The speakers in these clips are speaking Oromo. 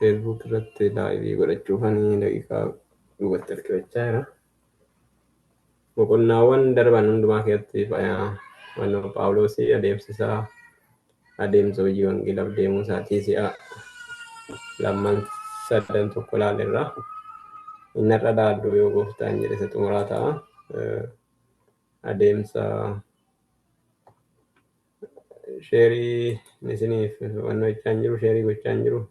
Facebook irratti live godhachuufanii daqiiqaa duubatti harkifachaa jira. Boqonnaawwan darban hundumaa keessatti fannoo Phaawulosii adeemsa isaa adeemsa hojii wangeelaaf deemuu isaatii si'a lamman sadan tokko ilaalleerra. Inni har'a ilaallu yoo gooftaan jedhe isa xumuraa ta'a. Adeemsa share isiniif fannoo jechaa hin jiru, share gochaa hin jiru.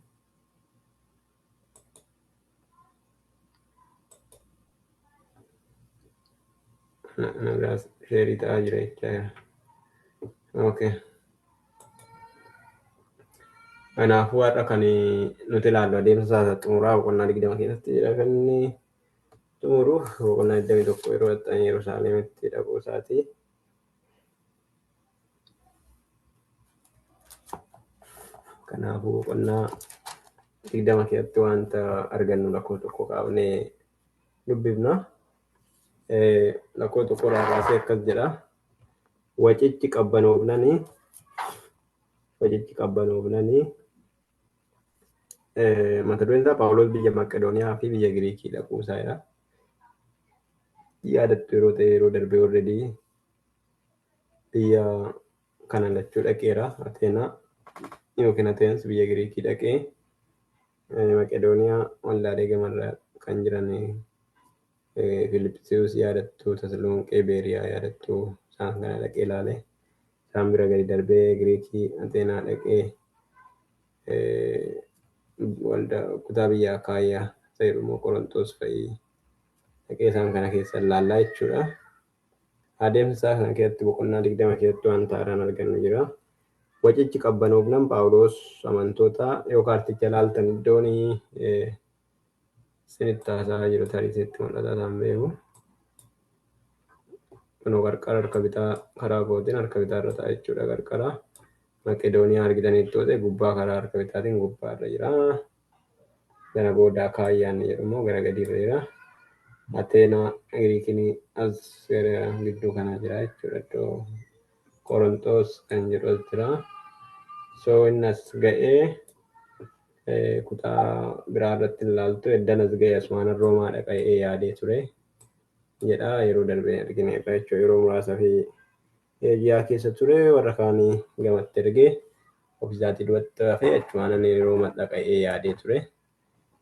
Na biraas share ta'aa jira jechaa jira. Okay. Kanaafuu har'a kan nuti ilaallu adeemsa isaa xumuraa boqonnaa 20 keessatti jira kan inni xumuru boqonnaa 21 yeroo ta'an Yerusaalemitti dhaquu isaati. Kanaafuu boqonnaa 20 keessatti wanta argannu lakkoo tokko kaafnee dubbifna. Lakkoo tokko irraa kaasee akkas jedha. Wacichi qabbanoofnanii wacichi qabbanoofnanii mata dureen isaa Phaawulos biyya Maqedooniyaa fi biyya Giriikii dhaquu isaadha. Yaadattu yeroo ta'e yeroo darbee already biyya kana lachuu dhaqeera. Ateenaa yookiin Ateens biyya Giriikii dhaqee Maqedooniyaa waldaalee gamarra kan jiran Filiphisiyoos yaadattu, Tasalonqee, Beeriyaa yaadattu isaan kana dhaqee ilaale. Isaan bira gadi darbee Giriikii Ateenaa dhaqee waldaa kutaa biyya Akaayyaa ta'e immoo Qorontos fa'ii dhaqee isaan kana keessa ilaallaa jechuudha. Adeemsa isaa kana keessatti boqonnaa 20 keessatti wanta haaraan argannu jira. Wacichi qabbanoofnan Phaawulos amantoota yoo kaarticha ilaaltan iddoon isinitti haasa'aa jiru tarii isinitti mul'ataa isaan beeku. Kunoo qarqara harka bitaa karaa kootiin harka bitaa irra ta'a jechuudha qarqara. Maqedooniyaa argitanitti yoo ta'e gubbaa karaa harka bitaatiin gubbaa irra jira. Gara booda Akaayyaan jedhu immoo gara gadiirra jira. Ateenaa Giriikiin as gara gidduu kanaa jira jechuudha. Iddoo Qorontos kan jedhu as jira. So inni as ga'ee kutaa biraa irratti ilaaltu eddan as ga'e asumaan Roomaa dhaqee yaadee ture jedha yeroo darbee argineerra jechuudha. Yeroo muraasa fi Eegiyaa keessa ture warra kaanii gamatti ergee ofiisaatii du'atti hafee achumaan ani Roomaa dhaqee yaadee ture.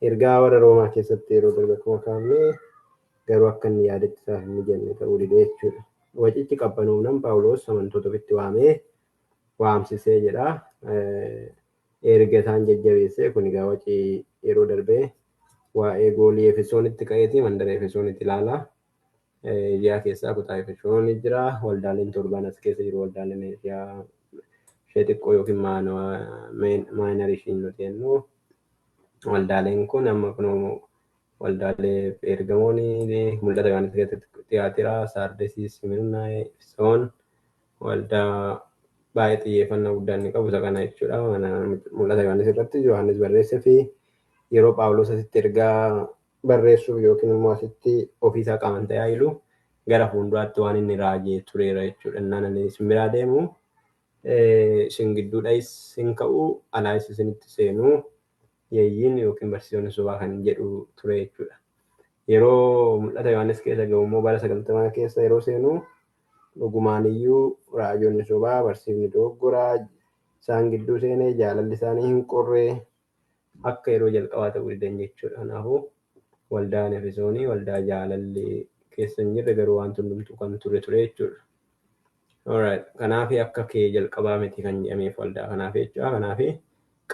Ergaa warra Roomaa keessatti yeroo darbe akkuma kaafne garuu akka inni yaadetti isaaf hin mijanne ta'uu dide jechuudha. Wacichi qabbanoofnan Phaawulos amantoota ofitti waamee waamsisee jedha. Erga isaan jajjabeessee kun egaa wacii yeroo darbee waa'ee goolii Efesoonitti ka'eeti mandara Efesoonitti ilaala. Eegiyaa keessaa kutaa Efesoon jira. Waldaaleen torban as keessa jiru waldaaleen Eegiyaa ishee xiqqoo yookiin minor ishiin nuti jennu. Waldaaleen kun amma kunoo waldaalee Pheergamoonii mul'ata Yohaannis keessatti Tiyaatiraa, Saardesii, Simirnaa, Efesoon waldaa baay'ee xiyyeeffannoo guddaa inni qabu isa kana jechuudha. Mul'ata Yohaannis irratti Yohaannis barreessee fi yeroo Phaawulos asitti ergaa barreessuuf yookiin immoo asitti ofiisaa qaamaan tajaajilu gara fuulduraatti waan inni raajee tureera jechuudha. Innaan ani isin biraa deemu isin gidduudhas hin ka'u alaas isinitti seenu yeeyyiin yookiin barsiisonni sobaa kan jedhu ture jechuudha. Yeroo mul'ata Yohaannis keessa ga'u immoo bara 90 keessa yeroo seenu dhugumaan iyyuu raajonni sobaa barsiifni dogoggoraa isaan gidduu seenee jaalalli isaanii hin qorree akka yeroo jalqabaa ta'uu didan jechuudha. Kanaafuu waldaan Efesoonii waldaa jaalalli keessa hin jirre garuu waan hundumtuu kan ture ture jechuudha. Alright. Kanaaf akka kee jalqabaa miti kan jedhameef waldaa kanaaf jechuudha. Kanaaf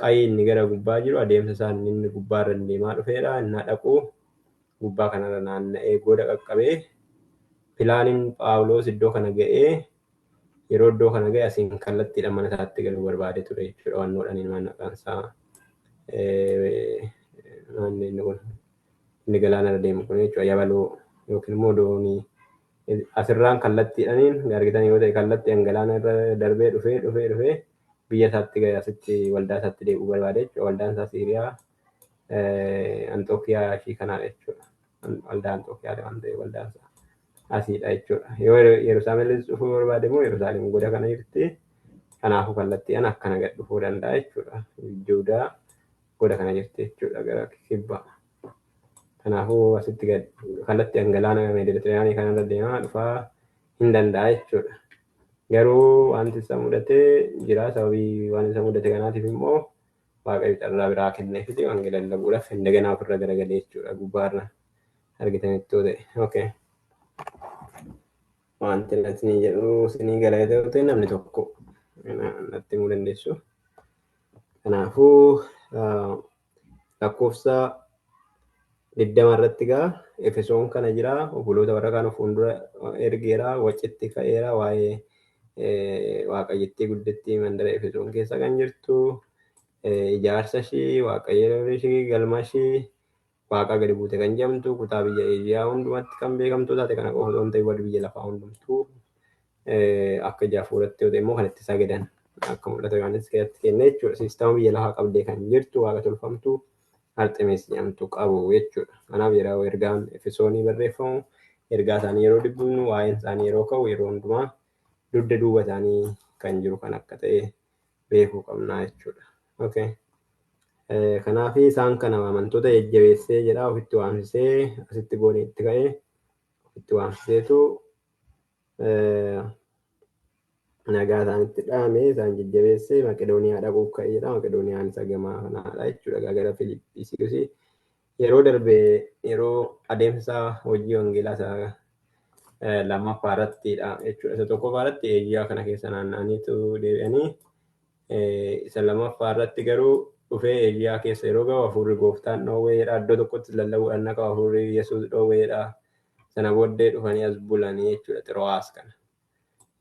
qayyi inni gara gubbaa jiru adeemsa isaa inni gubbaarra deemaa dhufeedha. Inni dhaqu gubbaa kanarra naanna'ee goda qaqqabee planiin Phaawulos iddoo kana ga'ee yeroo iddoo kana ga'e asiin kallattiidhaan mana isaatti galuu barbaade ture jechuudha. Wannoodhaan inni maqaan isaa inni kun inni galaanarra deemu kun jechuudha. Yabaloo yookiin immoo doonii asirraan kallattiidhaan argitan yoo ta'e kallattiidhaan galaana irra darbee dhufee dhufee dhufee biyya isaatti ga'e asitti waldaa isaatti deebi'uu barbaade jechuudha. Waldaan isaa Siiriyaa Anxookiyaa ishii kanaadha jechuudha. Waldaa Anxookiyaa waan ta'eef waldaan isaa asiidha jechuudha. Yoo Yerusaalem dhufuu barbaade immoo Yerusaalem goda kana jirti. Kanaafuu kallattiidhaan akkana gad dhufuu danda'a jechuudha. Yihudaa Goda kana jirti jechuudha gara kibbaa. Kanaafuu asitti kallattii galaana Meeditiraanii kanarra deemaa dhufaa hin danda'a jechuudha. Garuu wanti isa mudate jira. Sababii waan isa mudate kanaatiif immoo Waaqayyo carraa biraa kenneefiti wangeela lallabuudhaaf indaganaa ofirra garagalee jechuudha gubbaarra argitanitti yoo ta'e. Okay. Wanti isinii jedhu isinii gara yoo ta'e namni tokko natti himuu dandeessu. Kanaafuu lakkoofsa 20 irratti gaa Efesoon kana jira. Obboloota warra kaan of fuuldura ergeera. Wacitti ka'eera. Waa'ee waaqayyittii guddittii mandara Efesoon keessa kan jirtu ijaarsa ishii, waaqayyo ishii, galma ishii, waaqa gadi buute kan jedhamtu kutaa biyya Eeshiyaa hundumatti kan beekamtu taate kana qofa osoo hin ta'in warri biyya lafaa hundumtuu akka ija hafuuratti yoo ta'e immoo kan itti sagadan akka mul'ata Yohaannis keessatti kenne jechuudha. Siistama biyya lafaa qabdee kan jirtu waaqa tolfamtu Arxemiis jedhamtu qabu jechuudha. Kanaaf yeroo ergaan Efesoonii barreeffamu ergaa isaanii yeroo dubbifnu waa'een isaanii yeroo ka'u yeroo hundumaa dugda duuba isaanii kan jiru kan akka ta'e beekuu qabnaa jechuudha. Okay. Kanaaf isaan kana amantoota jajjabeessee jedha ofitti waamsisee asitti goonee itti ka'ee ofitti waamsiseetu nagaa isaanitti dhaame isaan jajjabeessee Maqedooniyaa dhaquuf ka'ee jedha. Maqedooniyaan isa gamaa kanaadha jechuudha. Gara Filiphisiyoosii yeroo darbe yeroo adeemsa hojii wangeelaa isaa lammaffaa irrattidha jechuudha. Isa tokkoffaa irratti Eeshiyaa kana keessa naanna'aniitu deebi'anii isa lammaffaa irratti garuu dhufee Eeshiyaa keessa yeroo gahu hafuurri gooftaan dhoowweedha. Iddoo tokkotti lallabuudhaan naqa hafuurri Yesuus dhoowweedha. Sana booddee dhufanii as bulanii jechuudha Xiroo'aas kana.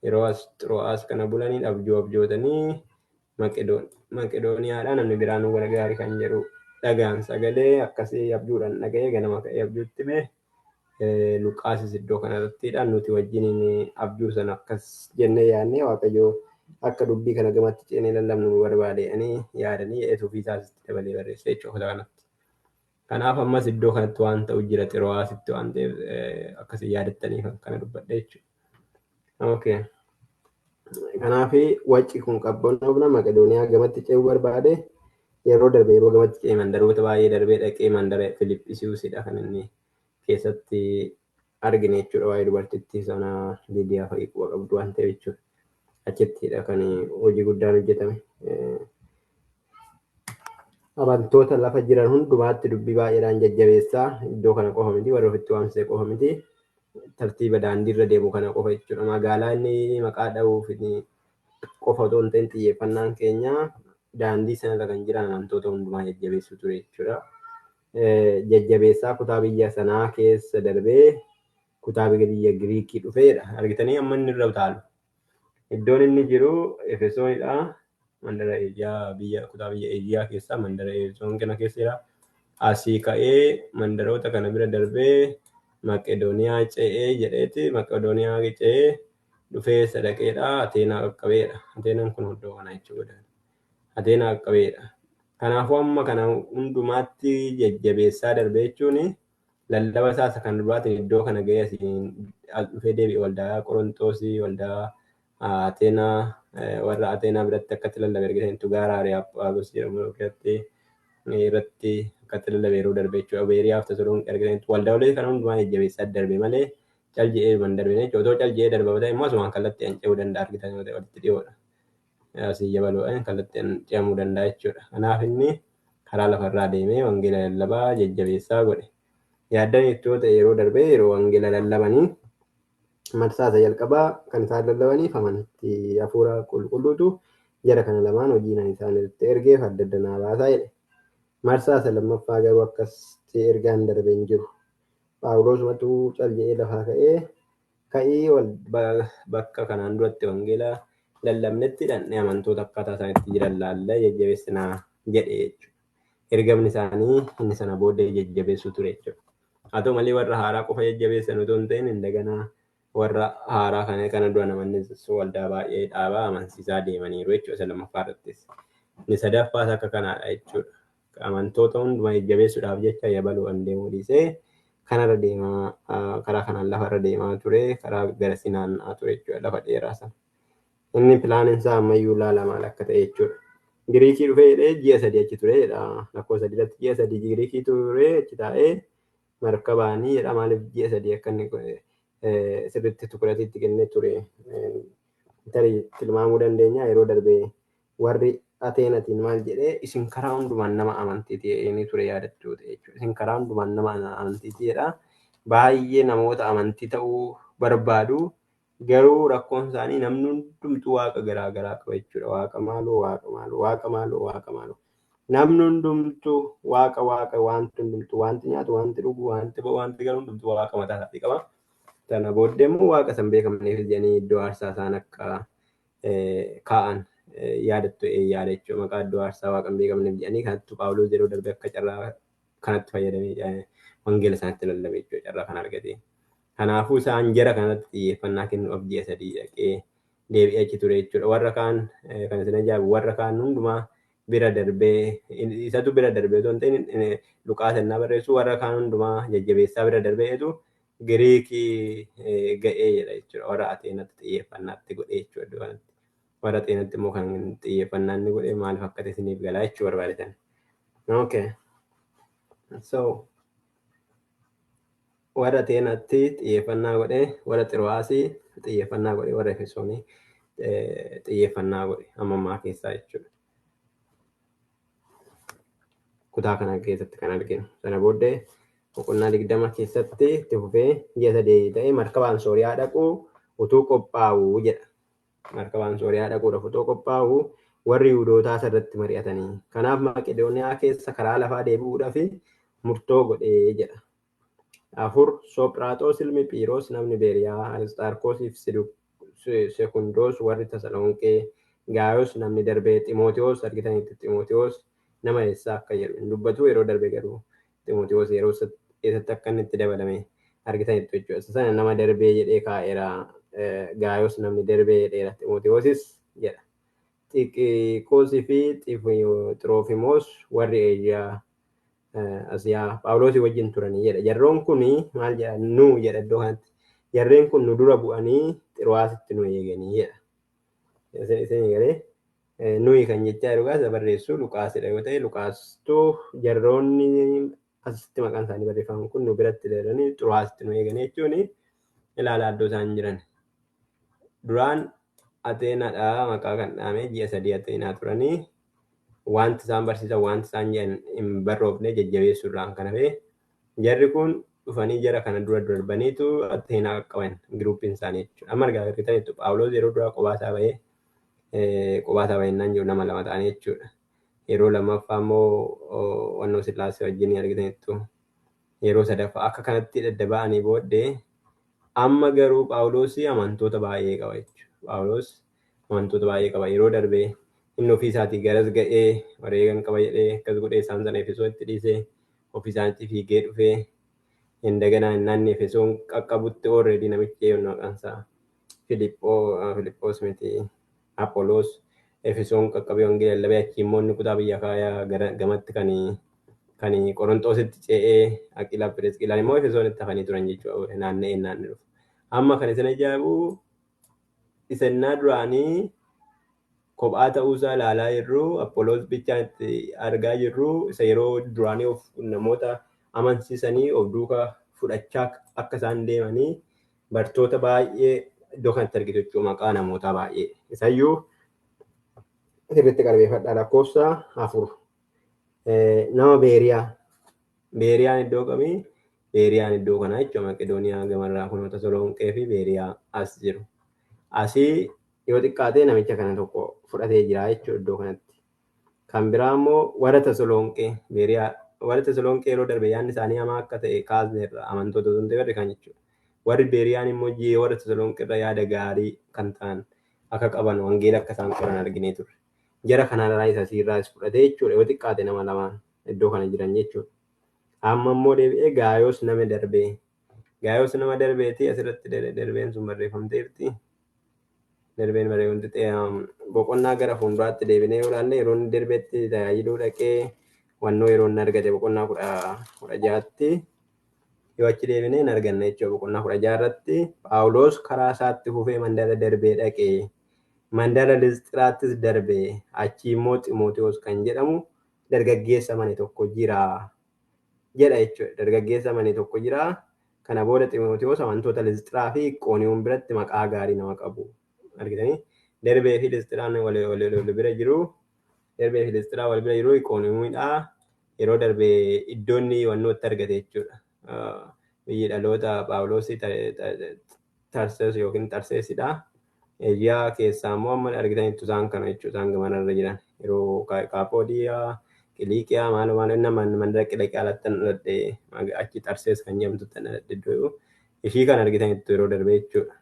Yeroo as Xiroo'aas kana bulanii abjuu abjootanii Maqedooniyaadha namni biraan nu gargaari kan jedhu dhagaan sagalee akkasii abjuudhaan dhaga'ee ganama ka'ee abjuutti hime. Luqaasis iddoo kanarrattidha. Nuti wajjiniin abjuu sana akkas jennee yaadnee Waaqayyo akka dubbii kana gamatti ceenee lallabnu nu barbaade yaadanii jedhetu ofiisaas itti dabalee barreesse jechuudha kutaa kanatti. Kanaaf ammas iddoo kanatti waan ta'u jira Xiroo'aasitti waan ta'eef akkasii yaadattanii kan kana dubbadhe jechuudha. Okay. Kanaaf wacci kun qabbanoofna Maqedooniyaa gamatti ce'uu barbaade yeroo darbe yeroo gamatti ce'e mandaroota baay'ee darbee dhaqee mandara Filiphisiusidha kan inni keessatti argine jechuudha waa'ee dubartittii sana Liidiyaa fa'i quba qabdu waan ta'eef jechuudha. Achittidha kan hojii guddaan hojjetame. Amantoota lafa jiran hundumaatti dubbii baay'eedhaan jajjabeessaa iddoo kana qofa miti warra ofitti waamsisee qofa miti tartiiba daandiirra deemu kana qofa jechuudha. Magaalaa inni maqaa dha'uuf qofa otoo hin ta'in xiyyeeffannaan keenya daandii sanarra kan jiran amantoota hundumaa jajjabeessuu ture jechuudha. Jajjabeessaa kutaa biyya sanaa keessa darbee kutaa biyya Giriikii dhufeedha. Argitanii amma inni irra utaalu. Iddoon inni jiru Efesoonidha. Mandara Eejiyaa biyya kutaa biyya Eejiyaa keessaa mandara Efesoon kana keessa jira. Asii ka'ee mandaroota kana bira darbee Maqedooniyaa ce'ee jedheeti Maqedooniyaa ce'ee dhufee sadaqeedha. Ateenaa qaqqabeedha. Ateenaan kun iddoo kana jechuudha. Ateenaa qaqqabeedha. Kanaafuu amma kana hundumaatti jajjabeessaa darbe jechuun lallaba isaa isa kan duraatiin iddoo kana ga'ee asiin as dhufee deebi'e waldaa Qorontoosii, waldaa Ateenaa warra Ateenaa biratti akkatti lallabe argitanitu gaara Ariyaaphaagos jedhamu biratti irratti akkatti lallabe yeroo darbe jechuudha. Beeriyaaf Tasalonqee argitanitu waldaalee kana hundumaa jajjabeessaa darbe malee cal je'ee hin darbine jechuudha. Otoo cal je'ee darba ta'e immoo asumaan kallattii an ce'uu danda'a argitan yoo ta'e walitti dhiyoodha. Asii jabaluudhaan kallattii an ce'amuu danda'a jechuudha. Kanaaf inni karaa lafarraa deemee wangeela lallabaa jajjabeessaa godhe. Yaaddan itti ta'e yeroo darbe yeroo wangeela lallabanii marsaa isa jalqabaa kan isaan lallabaniif amantii hafuura qulqulluutu jara kana lamaan hojii nan isaan irratti ergeef adda adda naa baasaa jedhe. Marsaa isa lammaffaa garuu akkasitti ergaan darbe hin jiru. Phaawulosumatu cal jedhee lafaa ka'ee ka'ii bakka kanaan duratti wangeela lallabnetti dhandhee amantoota akkaataa isaanitti jiran laallee jajjabeessinaa jedhe jechuudha. Ergamni isaanii inni sana booddee jajjabeessuu ture jechuudha. Haa ta'u malee warra haaraa qofa jajjabeessan otoo hin ta'in indaganaa warra haaraa kana dura namoonni waldaa baay'ee dhaabaa amansiisaa deemaniiru jechuudha isa lammaffaa irrattis. Inni sadaffaas akka kanaadha jechuudha. Amantoota hundumaa jajjabeessuudhaaf jecha yabaluudhaan deemuu dhiisee kanarra deemaa karaa kanaan lafarra deemaa ture karaa garasii naanna'aa ture jechuudha lafa dheeraa sana. Inni pilaaniin isaa ammayyuu ilaala maal akka ta'e jechuudha. Giriikii dhufee jedhee ji'a 3 achi ture jedha. Lakkoofsa 3 irratti ji'a 3 Giriikii ture achi taa'ee markabaanii jedha. Maaliif ji'a 3 akka inni sirriitti tukuratiitti kennee ture tarii tilmaamuu dandeenya. Yeroo darbe warri Ateenatiin maal jedhee isin karaa hundumaan nama amantiiti jedhanii ture yaadachuu ta'e jechuudha. Isin karaa hundumaan nama amantiiti jedha. Baay'ee namoota amantii ta'uu barbaadu. Garuu rakkoon isaanii namni hundumtuu waaqa garaa garaa qaba jechuudha. Waaqa maaloo, waaqa maaloo, waaqa maaloo, waaqa maaloo. Namni hundumtuu waaqa waaqa wanti hundumtuu wanti nyaatu, wanti dhugu, wanti ba'u, wanti galu hundumtuu waaqa mataa isaatii qaba. Sana booddee immoo waaqa san beekamneef jedhanii iddoo aarsaa isaan akka kaa'an yaadattu yaada jechuudha. Maqaa iddoo aarsaa waaqa hin beekamneef jedhanii kanatti Phaawulos yeroo darbe akka carraa kanatti fayyadamee wangeela isaanitti lallabe jechuudha carraa kana argate. Kanaafuu isaan jara kanatti xiyyeeffannaa kennuudhaaf ji'a 3 dhaqee deebi'ee achi ture jechuudha. Warra kaan kan isin ajaa'ibu warra kaan hundumaa bira darbee isatu bira darbee otoo hin ta'in Luqaas ennaa barreessu warra kaan hundumaa jajjabeessaa bira darbeetu Giriikii ga'ee jedha jechuudha. Warra Ateenatti xiyyeeffannaatti godhee jechuudha iddoo kanatti. Warra Ateenatti immoo kan xiyyeeffannaa inni godhe maaliif akka ta'e isiniif galaa jechuu barbaadetan. Okay. So warra Ateenatti xiyyeeffannaa godhe, warra Xiroo'aasii xiyyeeffannaa godhe, warra Efesoonii xiyyeeffannaa godhe amma ammaa keessaa jechuudha. Kutaa kana keessatti kan arginu. Sana booddee boqonnaa 20 keessatti itti fufee ji'a 3 ta'ee markabaan Sooriyaa dhaquu utuu qophaa'u jedha. Markabaan Sooriyaa dhaquudhaaf utuu qophaa'u warri Yihuudootaa isarratti mari'atanii. Kanaaf Maqedooniyaa keessa karaa lafaa deebi'uudhaaf murtoo godhee jedha. 4 Sophiraaxoos ilmi Phiiroos namni Beeriyaa, Arisxaarkoosii fi Sekundoos warri Tasalonqee, Gaayos namni darbee, Ximootiyoos argitanitti Ximootiyoos nama eessaa akka jedhu hin dubbatu yeroo darbe garuu Ximootiyoos yeroo eessatti akka inni itti dabalame argitanitti jechuudha. Isa sana nama darbee jedhee kaa'eera. Gaayos namni darbee jedheera. Ximootiyoosis jedha. Xiqiqoosii fi Xiroofimoos warri Eeshiyaa Asiyaa Phaawulosii wajjin turanii jedha. Jarroon kun maal jedha nu jedha iddoo kanatti. Jarreen kun nu dura bu'anii Xiroo'aasitti nu eeganii jedha. Isin galee nuyi kan jechaa jiru gaasa barreessu Luqaasidha yoo ta'e Luqaastuu jarroonni asitti maqaan isaanii barreeffaman kun nu biratti dhalanii Xiroo'aasitti nu eeganii jechuun ilaalaa iddoo isaan jiran. Duraan Ateenaadha maqaa kan dhaame ji'a 3 Ateenaa turanii wanti isaan barsiisan wanti isaan jedhan hin barroofne jajjabeessuu irraan kan hafe jarri kun dhufanii jara kana dura darbaniitu Ateenaa qaqqaban giruupiin isaanii jechuudha. Amma argaa argitanitti Phaawulos yeroo duraa kophaa isaa bahee kophaa isaa bahennaan jiru nama 2 ta'anii jechuudha. Yeroo lammaffaa immoo wannoo Sillaasee wajjin argitanittu yeroo sadaffaa akka kanatti daddaba'anii booddee amma garuu Phaawulos amantoota baay'ee qaba jechuudha. Phaawulos amantoota baay'ee qaba. Yeroo darbee inni ofii isaatii garas ga'ee wareegan qaba jedhee akkas godhee isaan sana Efesoonitti dhiisee ofii isaaniitti fiigee dhufee indaganaa inni Efesoon qaqqabutti already namichi eenyu maqaan isaa Filiphos miti Apholoos Efesoon qaqqabee wangeela lallabee achii immoo inni kutaa biyya Akaayaa gara gamatti kan Qorontoositti ce'ee Aqiilaa Phirisqiilaan immoo Efesoonitti hafanii turan jechuudha naanna'ee naannoo dhufu. Amma kan isin ajaa'ibu isennaa duraanii kophaa ta'uusaa ilaalaa jirru Apholoos bichaan itti argaa jirru isa yeroo duraanii of namoota amansiisanii of duukaa fudhachaa akka isaan deemanii bartoota baay'ee iddoo kanatti argitu jechuudha maqaa namootaa baay'ee. Isayyuu sirriitti qalbeeffadhaa lakkoofsa 4 nama Beeriyaa. Beeriyaan iddoo kamii? Beeriyaan iddoo kanaa jechuudha Maqedooniyaa gamarraa kun Tasalonqee fi Beeriyaa as jiru. Asii yoo xiqqaate namicha kana tokko fudhatee jira jechuudha iddoo kanatti. Kan biraa immoo warra Tasalonqee Beeriyaa warra Tasalonqee yeroo darbe yaadni isaanii hamaa akka ta'e kaasneerra amantoota osoo hin ta'in warri kaan jechuudha. Warri Beeriyaan immoo jee warra Tasalonqee irra yaada gaarii kan ta'an akka qaban wangeela akka isaan qoran arginee turre. Jara kanarraa isa asiirraas fudhatee jechuudha yoo xiqqaate nama lamaan iddoo kana jiran jechuudha. Amma immoo deebi'ee Gaayos nama darbee. Gaayos nama darbeeti asirratti darbeen sun barreeffamteerti. Darbeen barreeffamte boqonnaa gara fuulduraatti deebinee yoo ilaalle yeroo inni darbeetti tajaajiluu dhaqee wannoo yeroo inni argate boqonnaa 16tti yoo achi deebinee hin arganne jechuudha. Boqonnaa 16 irratti Phaawulos karaa isaatti fufee mandara darbee dhaqee Mandara Lisxiraattis darbe, achii immoo Ximootiyoos kan jedhamu dargaggeessa mane tokko jira jedha jechuudha. Dargaggeessa mane tokko jira. Kana booda Ximootiyoos amantoota Lisxiraa fi Iqooniyuun biratti maqaa gaarii nama qabu. Argitanii? Derbee fi Lisxiraan wal bira jiru. Derbee fi Lisxiraa wal bira jiru. Iqooniyuunidha. Yeroo darbe iddoonni wannootti argate jechuudha. Biyyi dhaloota Phaawulos Tarsees yookiin Tarseesidha. Eejiyaa keessaa immoo amma argitanitti isaan kana jechuudha. Isaan gamanarra jiran. Yeroo Kaapoodiyaa, Qiliiqiyaa maal maal inni mandara Qiliiqiyaa alatti dhaladhe achi Tarsees kan jedhamtutti dhaladhe iddoo ishii kan argitanitti yeroo darbe jechuudha.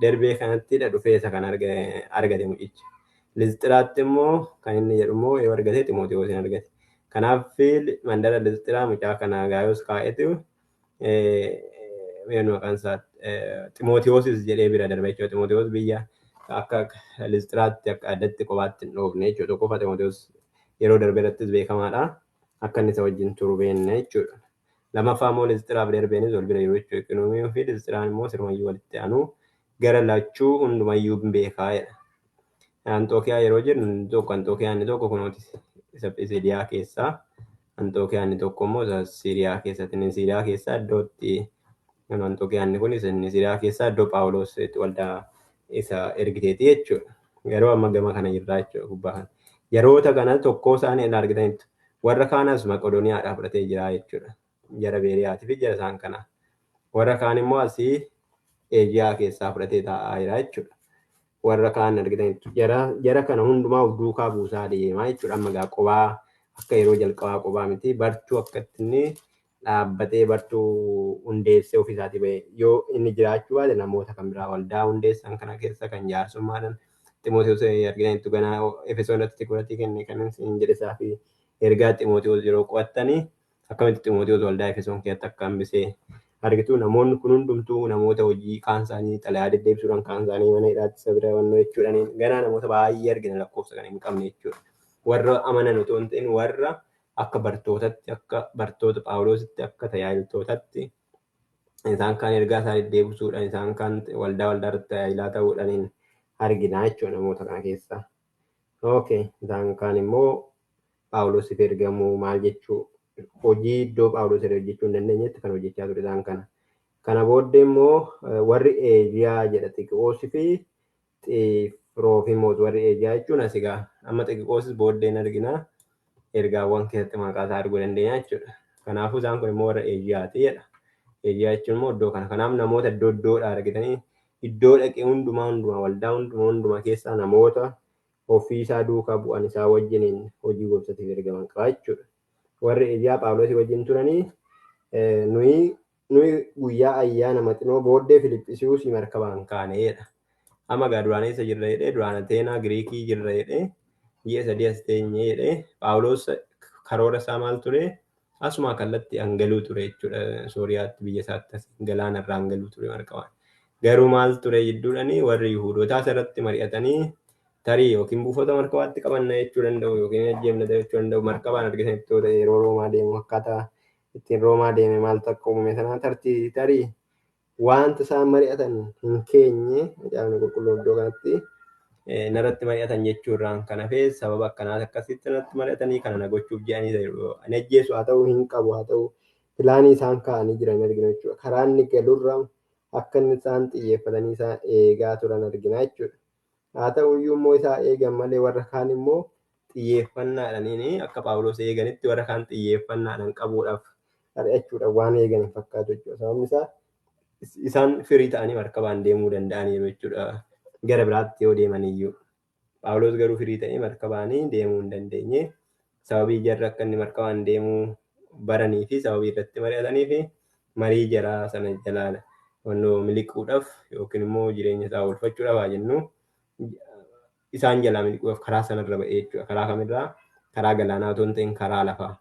Derbee kanatti dhufee isa kan argate mucichi. Lisxiraatti immoo kan inni jedhu immoo yoo argate Ximootiyoos hin argate. Kanaaf mandara Lisxiraa mucaa kana Gaayos kaa'etu maqaan isaa Ximootiyoosis jedhee bira darbe jechuudha. Ximootiyoos biyya akka Lisxiraatti akka addatti kophaatti hin dhoofne jechuudha. Tokkoffaa Ximootiyoos yeroo darbe irrattis beekamaadha. Akka inni isa wajjin turu beekna jechuudha. Lammaffaa immoo Lisxiraaf Derbeenis wal bira jiru jechuudha. Iqooniyuumii fi Lisxiraan immoo sirumayyuu walitti aanu gara lachuu hundumayyuu beekaa jedha. Anxookiyaa yeroo jennu tokko Anxookiyaa inni tokko kunuuti isa Pisidiyaa keessaa Anxookiyaa inni tokko immoo isa Siiriyaa keessatti inni Siiriyaa keessaa iddootti Anxookiyaa inni kun inni Siiriyaa keessaa iddoo Phaawulos waldaa isa ergiteeti jechuudha. Yeroo amma gama kana jirraa jechuudha gubbaa kana. Yeroota kana tokkoo isaanii irraa argitanitti warra kaanas Maqodooniyaadhaa fudhatee jira jechuudha. Jara Beeriyaatii fi jara isaan kana. Warra kaan immoo asii Eejiyaa keessaa fudhatee taa'aa jira jechuudha. Warra kaan argitanitti jara kana hundumaa of duukaa buusaa deemaa jechuudha. Amma egaa qobaa akka yeroo jalqabaa qobaa miti bartuu akka inni dhaabbatee bartuu hundeessee ofiisaatii ba'e yoo inni jiraachuu baate namoota kan biraa waldaa hundeessan kana keessa kan jaarsummaadhaan Ximootiyoos argitanitti ganaa Efesoon irratti tikuratii kenne kan hin jedhe isaa fi ergaa Ximootiyoos yeroo qo'attanii akkamitti Ximootiyoos waldaa Efesoon keessatti akka hambisee argitu namoonni kun hundumtuu namoota hojii kaan isaanii xalayaa deddeebisuudhaan kaan isaanii mana hidhaatti isa bira wannoo jechuudhaan ganaa namoota baay'ee argina lakkoofsa kan hin qabne jechuudha. Warra amanan otoo hin ta'in warra akka bartootatti akka bartoota Phaawulositti akka tajaajiltootatti isaan kaan ergaa isaa deddeebisuudhaan isaan kaan waldaa waldaa irratti tajaajilaa ta'uudhaan argina jechuudha namoota kana keessa. Okay, isaan kaan immoo Phaawulosiif ergamuu maal jechuu hojii iddoo Phaawulos hojjechuu hin dandeenyetti kan hojjechaa ture isaan kana. Kana booddee immoo warri Eejiyaa jedha Xiqiqoosii fi Xiroofiimoos warri Eejiyaa jechuun as egaa amma Xiqiqoosis booddeen argina ergaawwan keessatti maqaa isaa arguu dandeenya jechuudha. Kanaafuu isaan kun immoo warra Eejiyaati jedha. Eejiyaa jechuun immoo iddoo kana. Kanaaf namoota iddoo iddoodhaa argitanii iddoo dhaqee hundumaa hundumaa waldaa hundumaa hundumaa keessaa namoota ofii isaa duukaa bu'an isaa wajjiniin hojii gooftaatiif ergaman qaba jechuudha. Warri Eejiyaa Phaawulosii wajjin turanii nuyi guyyaa ayyaana maxinoo booddee Filiphisiyoosii markabaan kaaneedha. Amma egaa duraan eessa jirra jedhee duraan Ateenaa Giriikii jirra jedhee ji'a sadii as teenyee jedhee Phaawulos karoora isaa maal ture? Asuma kallattii hangaluu ture jechuudha. Sooriyaatti biyya isaatti as galaana irraa hangaluu ture markabaan. Garuu maal ture jidduudhanii warri Yihuudootaa asirratti mari'atanii tarii yookiin buufata markabaatti qabanna jechuu danda'u yookiin ajjeefna jechuu danda'u markabaan argitanitti yoo ta'e yeroo Roomaa deemu akkaataa ittiin Roomaa deeme maaltu akka uumame sanaa tartii tarii wanta isaan mari'atan hin keenye macaafni qulqulluu iddoo kanatti narratti mari'atan jechuurraan kan hafe sababa akkanaas akkasitti narratti mari'atanii kana na gochuuf jedhanii ani ajjeesu haa ta'u hin qabu haa ta'u pilaanii isaan kaa'anii jiran argina jechuudha. Karaa inni galurra akka inni isaan xiyyeeffatanii isaa eegaa turan argina jechuudha. Haa ta'u iyyuu immoo isaa eegan malee warra kaan immoo xiyyeeffannaadhaan akka Phaawulos eeganitti warra kaan xiyyeeffannaadhaan qabuudhaaf ari'achuudhaaf waan eegan hin fakkaatu jechuudha. Sababni isaa isaan firii ta'anii markabaan deemuu danda'aniiru jechuudha. Gara biraatti yoo deeman iyyuu. Phaawulos garuu firii ta'ee markabaanii deemuu hin dandeenye. Sababii jarri akka inni markabaan deemuu baranii fi sababii irratti mari'atanii fi marii jaraa sana jalaa wannoo miliquudhaaf yookiin immoo jireenya isaa oolfachuudhaaf haa jennu isaan jalaa miliquudhaaf karaa sanarra ba'ee jechuudha. Karaa kamirraa? Karaa galaanaa otoo hin ta'in karaa lafaa.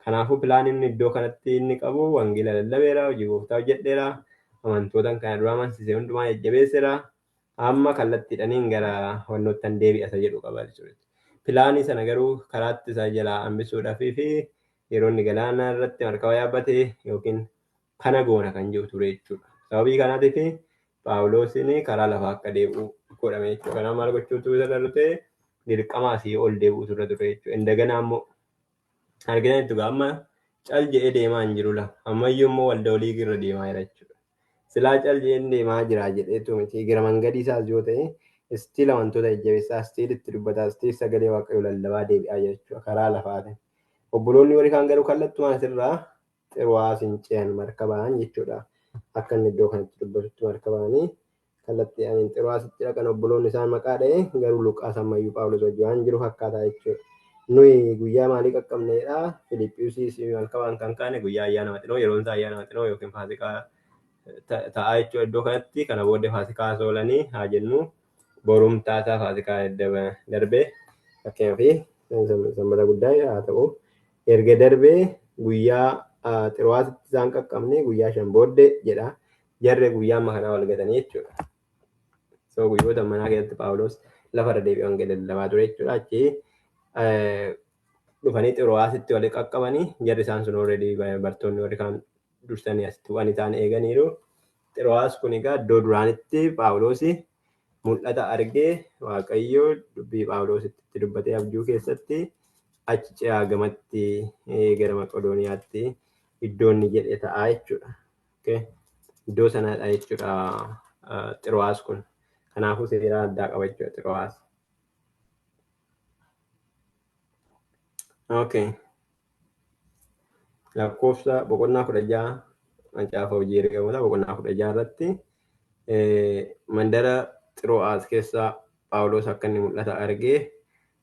Kanaafuu pilaan inni iddoo kanatti inni qabu wangeela lallabeera, hojii gooftaa hojjedheera, amantoota kana dura amansiise hundumaa jajjabeesseera. Amma kallattiidhaniin gara wannoottan deebi'a isa jedhu qaba jechuudha. Pilaanii sana garuu karaatti isaa jalaa hambisuudhaaf fi yeroo inni galaana irratti markaba yaabbate yookiin kana goona kan jiru ture jechuudha. Sababii kanaatiif Phaawulosiin karaa lafaa akka deebi'u godhame jechuudha. Kanaaf maal gochuutu irra ture? Dirqama asii ol deebi'utu irra ture jechuudha. Indaganaa immoo argitanitti amma cal jedhee deemaa hin jiru la. Ammayyuu immoo waldaa olii irra deemaa jira jechuudha. Silaa cal jedhee deemaa jira jedheetu miti. Gara mangadii isaas yoo ta'e istiila wantoota jajjabeessaa, istiil itti dubbataa, istiil sagalee waaqayyoo lallabaa deebi'aa jira jechuudha karaa lafaatiin. Obboloonni warri kaan garuu kallattumaan asirraa Xirwaas hin ce'an markabaan jechuudha. Akka inni iddoo kanatti dubbatutti markabaanii kallattiidhaan Xirwaasitti dhaqan obboloonni isaan maqaa dha'e garuu Luqaas ammayyuu Phaawulos wajjin waan jiru fakkaataa jechuudha. Nuyi guyyaa maalii qaqqabneedha? Filiphiyuusis markabaan kan kaane guyyaa ayyaana maxinoo yeroon isaa ayyaana maxinoo yookiin faasikaa ta'aa jechuudha iddoo kanatti. Kana booddee faasikaa soolanii haa jennu borumtaa isaa faasikaa darbee fakkeenyaaf sanbata guddaa haa ta'u erga darbee guyyaa Xirwaasitti isaan qaqqabne guyyaa 5 booddee jedha. Jarri guyyaa amma kanaa wal gatanii jechuudha. So guyyoota manaa keessatti Phaawulos lafarra deebi'ee wangeela lallabaa ture jechuudha. Achi dhufanii Xirwaasitti wal qaqqabanii jarri isaan sun already bartoonni warri kaan dursanii asitti waan isaan eeganiiru. Xirwaas kun egaa iddoo duraanitti Phaawulos mul'ata argee Waaqayyo dubbii Phaawulositti dubbatee abjuu keessatti achi ce'aa gamatti gara Maqedooniyaatti iddoo inni jedhe ta'a jechuudha. Iddoo sanadha jechuudha Xirwaas kun. Kanaafuu seera addaa qaba jechuudha Xirwaas. Okay. Lakkoofsa boqonnaa 16 macaafa hojii ergamoota boqonnaa 16 irratti mandara Xiroo'aas keessa Phaawulos akka inni mul'ata argee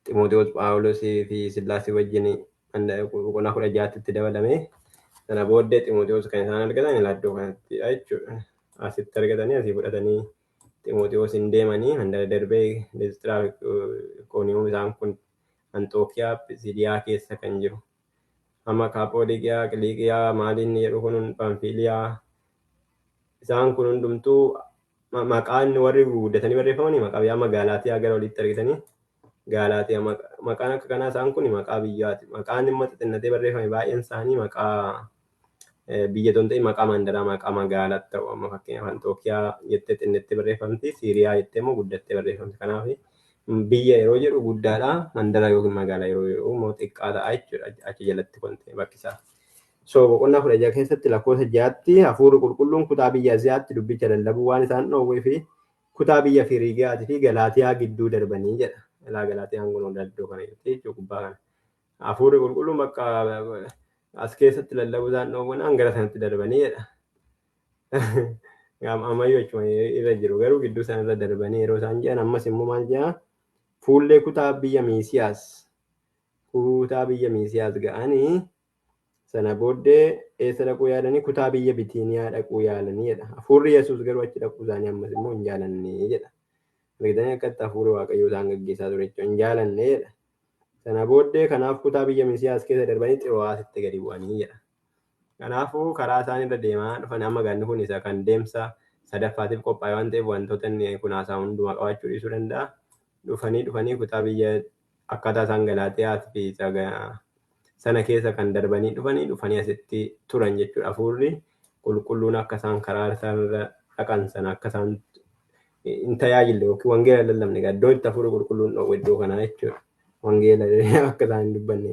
Ximootewoos Phaawulosii fi Sillaasii wajjin boqonnaa 16tti itti dabalame. Sana booddee Ximootewoos kan isaan argatan iddoo kanattidha jechuudha. Asitti argatanii asii fudhatanii Ximootewoos hin deemanii mandara darbee Listiraa Iqooniyuum isaan kun Anxookiyaa Pisidiyaa keessa kan jiru. Amma Kaaphoodiqiyaa, Qiliiqiyaa, maaliin jedhu kun Pamfiiliyaa isaan kun hundumtuu maqaan warri gurguddatanii barreeffamanii maqaa biyyaa magaalaatiyaa gara olitti argitanii Gaalaatiyaa maqaan akka kanaa isaan kun maqaa biyyaati. Maqaan immoo xixinnatee barreeffame baay'een isaanii maqaa biyya otoo hin ta'in maqaa mandaraa maqaa magaalaatti ta'u amma fakkeenyaaf Anxookiyaa jettee xinnettee barreeffamti Siiriyaa jettee immoo guddattee barreeffamti. Kanaaf biyya yeroo jedhu guddaadha mandara yookiin magaalaa yeroo jedhu immoo xiqqaa ta'a jechuudha achi jalatti kun ta'e bakki isaa. So boqonnaa 16 keessatti lakkoofsa 6tti hafuurri qulqulluun kutaa biyya Asiyaatti dubbicha lallabuu waan isaan dhoowwee fi kutaa biyya Firiigiyaatii fi Galaatiyaa gidduu darbanii jedha. Ilaa Galaatiyaan kun iddoo kana jirti jechuudha gubbaa kana. Hafuurri qulqulluun bakka as keessatti lallabuu isaan dhoowwanaan gara sanatti darbanii jedha. Ammayyuu achuma irra jiru garuu gidduu sana irra darbanii yeroo isaan jedhan ammas immoo maal jedhaa fuullee kutaa biyya Miisiyaas ga'anii sana booddee eessa dhaquu yaalanii kutaa biyya Bitiiniyaa dhaquu yaalanii jedha. Hafuurri Yesuus garuu achi dhaquu isaanii ammas immoo hin jaalanne jedha. Argitanii akkatti hafuurri Waaqayyoo isaan gaggeessaa ture jechuudha hin jaalanne jedha. Sana booddee kanaaf kutaa biyya Miisiyaas keessa darbanii Xiroo'aasitti gadi bu'anii jedha. Kanaafuu karaa isaan irra deemaa dhufan amma ganni kun isa kan deemsa sadaffaatiif qophaa'e waan ta'eef wantoota inni kun haasaa hundumaa qabaachuu dhiisuu danda'a. Dhufanii kutaa biyya akkaataa isaan Galaatiyaa fi sana keessa kan darbanii dhufanii asitti turan jechuudha. Hafuurri qulqulluun akka isaan karaa isaan irra dhaqan sana akka isaan hin tajaajille yookiin wangeela hin lallabne iddoo itti hafuurri qulqulluun dhoowwe iddoo kanaa jechuudha. Wangeela akka isaan hin dubbanne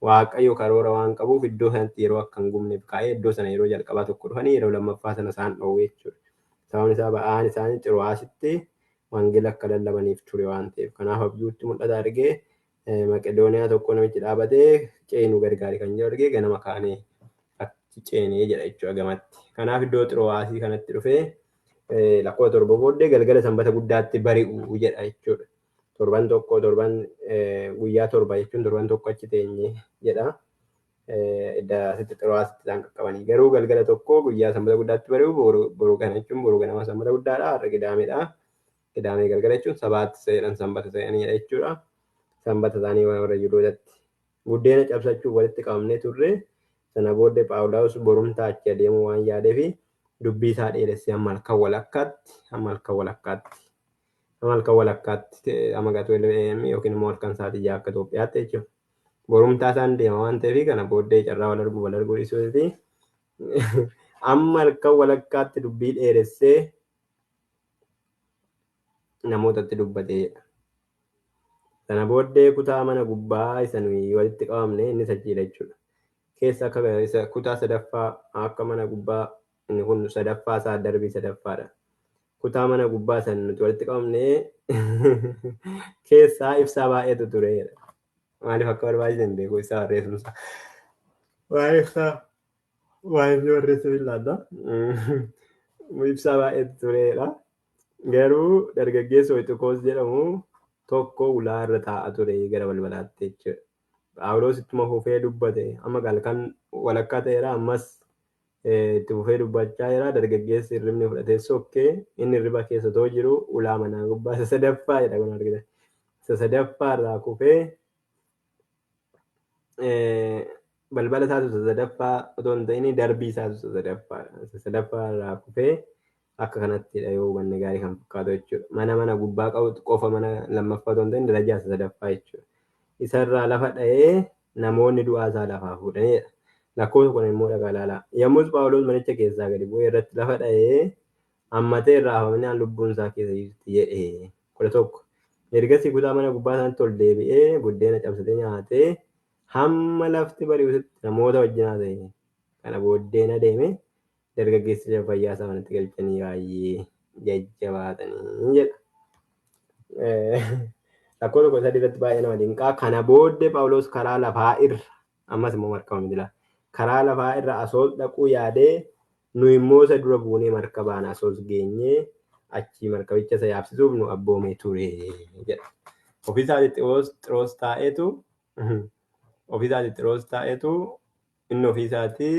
Waaqayyo karoora waan qabuuf iddoo sanatti yeroo akka hin gubneef kaa'ee iddoo sana yeroo jalqabaa tokko dhufanii yeroo lammaffaa sana isaan dhoowwe jechuudha. Sababni isaa ba'aan isaanii Xiroo'aasitti wangeela akka lallabaniif ture waan ta'eef. Kanaaf abjuutti mul'ata argee Maqedooniyaa tokko namichi dhaabatee ceenuu gargaare kan jedhu argee ganama kaanee achi ceenee jedha jechuudha gamatti. Kanaaf iddoo Xiroo'aasii kanatti dhufee lakkoofsa 7 booddee galgala sanbata guddaatti bari'u jedha jechuudha. Torban tokko torban guyyaa 7 jechuun torban tokko achi teenye jedha. Idda asitti Xiroo'aasitti isaan qaqqabanii garuu galgala tokko guyyaa sanbata guddaatti bari'u boru kana jechuun boru ganama sanbata guddaadha har'a qidaameedha. Qidaamee galgala jechuun sabaatti seeran sanbata seeranidha jechuudha. Sanbata isaanii warra Yihudootatti buddeena cabsachuuf walitti qabamnee turre sana booddee Phaawulos borumtaa achi adeemuu waan yaadeef dubbii isaa dheeressee hamma halkan walakkaatti amma gatu yookiin immoo halkan sa'aatii 6 akka Itoophiyaatti jechuudha. Borumtaa isaan deema waan ta'eef kana booddee carraa wal arguu dhiisuuti. Amma halkan walakkaatti dubbii dheeressee namootatti dubbateedha. Sana booddee kutaa mana gubbaa isa nuyi walitti qabamne innis achiidha jechuudha. Keessa akka isa kutaa sadaffaa akka mana gubbaa inni kun sadaffaa isaa darbii sadaffaadha. Kutaa mana gubbaa san nuti walitti qabamne keessaa ibsaa baay'eetu tureedha. Maaliif akka barbaachisan hin beeku ibsaa barreessumsa. Waa'ee ibsaa waa'ee inni barreessu ilaalla. Ibsaa baay'eetu tureedha. Garuu dargaggeessa Oyxikoos jedhamu tokko ulaa irra taa'aa ture gara balbalaatti jechuudha. Phaawulos ittuma fufee dubbate. Amma halkan walakkaa ta'eera ammas itti fufee dubbachaa jira. Dargaggeessi hirribni fudhatee sokkee inni hirriba keessa otoo jiru ulaa manaa gubbaa isa sadaffaa jedha kun argitan. Isa sadaffaa irraa kufee balbala isaatu isa sadaffaa otoo hin ta'in darbii isaatu isa sadaffaadha. Isa sadaffaa irraa kufee akka kanattidha yoo hubanne gaarii kan fakkaatu jechuudha. Mana gubbaa qabu qofa mana lammaffaa otoo hin ta'in darajaa isa sadaffaa jechuudha. Isarraa lafa dha'ee namoonni du'aa isaa lafaa fuudhanidha. Lakkoofsa kun immoo dhagaa ilaalaa. Yommus Phaawulos manicha keessaa gadi bu'ee irratti lafa dha'ee hammatee irraa hafamnaan lubbuun isaa keessa jirti jedhe. 11. Ergasii kutaa mana gubbaa isaatti ol deebi'ee buddeena cabsatee nyaatee hamma lafti bari'utti namoota wajjin haasa'e. Kana booddeen adeeme dargaggeessicha fayyaa isaa manatti galchanii baay'ee jajjabaatanii jedha. Lakkoofsa 13 irratti baay'ee nama dinqaa. Kana booddee Phaawulos karaa lafaa irra ammas immoo markaba miti karaa lafaa irra Asoos dhaquu yaadee nu immoo isa dura buunee markabaan Asoos geenyee achii markabicha isa yaabsisuuf nu abboomee ture jedha. Ofiisaatii Xiroos taa'eetu ofiisaatii Xiroos taa'eetu inni ofiisaatii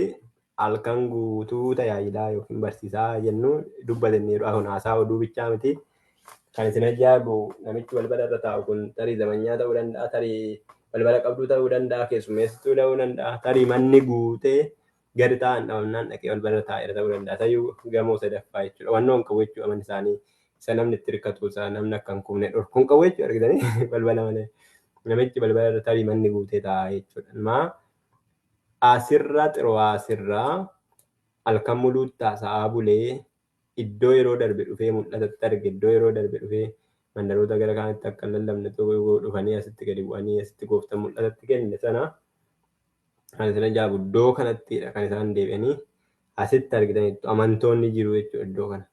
halkan guutuu tajaajilaa yookiin barsiisaa jennu dubbatanneeru. Kun haasaa oduu bichaa miti. Kan isin ajaa'ibu namichi balbala irra taa'u kun tarii zamanyaa ta'uu danda'a, tarii balbala qabduu ta'uu danda'a, keessummeessituu ta'uu danda'a, tarii manni guutee gadi taa'an dhabamnaan dhaqee balbala taa'eera ta'uu danda'a. Tayyuu gamoo sadaffaa jechuudha. Wannoo hin qabu jechuudha manni isaanii. Isa namni itti hirkatu isa namni akka hin kufne dhorkuu hin qabu jechuudha argitanii balbala malee. Namichi balbala irra tarii manni guutee taa'a jechuudha. Maa asirra Xiroo'aasirraa halkan muluutti haasa'aa bulee iddoo yeroo darbe dhufee mul'atatti arge iddoo yeroo darbe dhufee mandaroota gara kaanitti akka hin lallabne dhufanii asitti gadi bu'anii asitti gooftaan mul'atatti kenne sana kan isin ajaa'ibu iddoo kanattidha kan isaan deebi'anii asitti argitanitti amantoonni jiru jechuudha iddoo kana.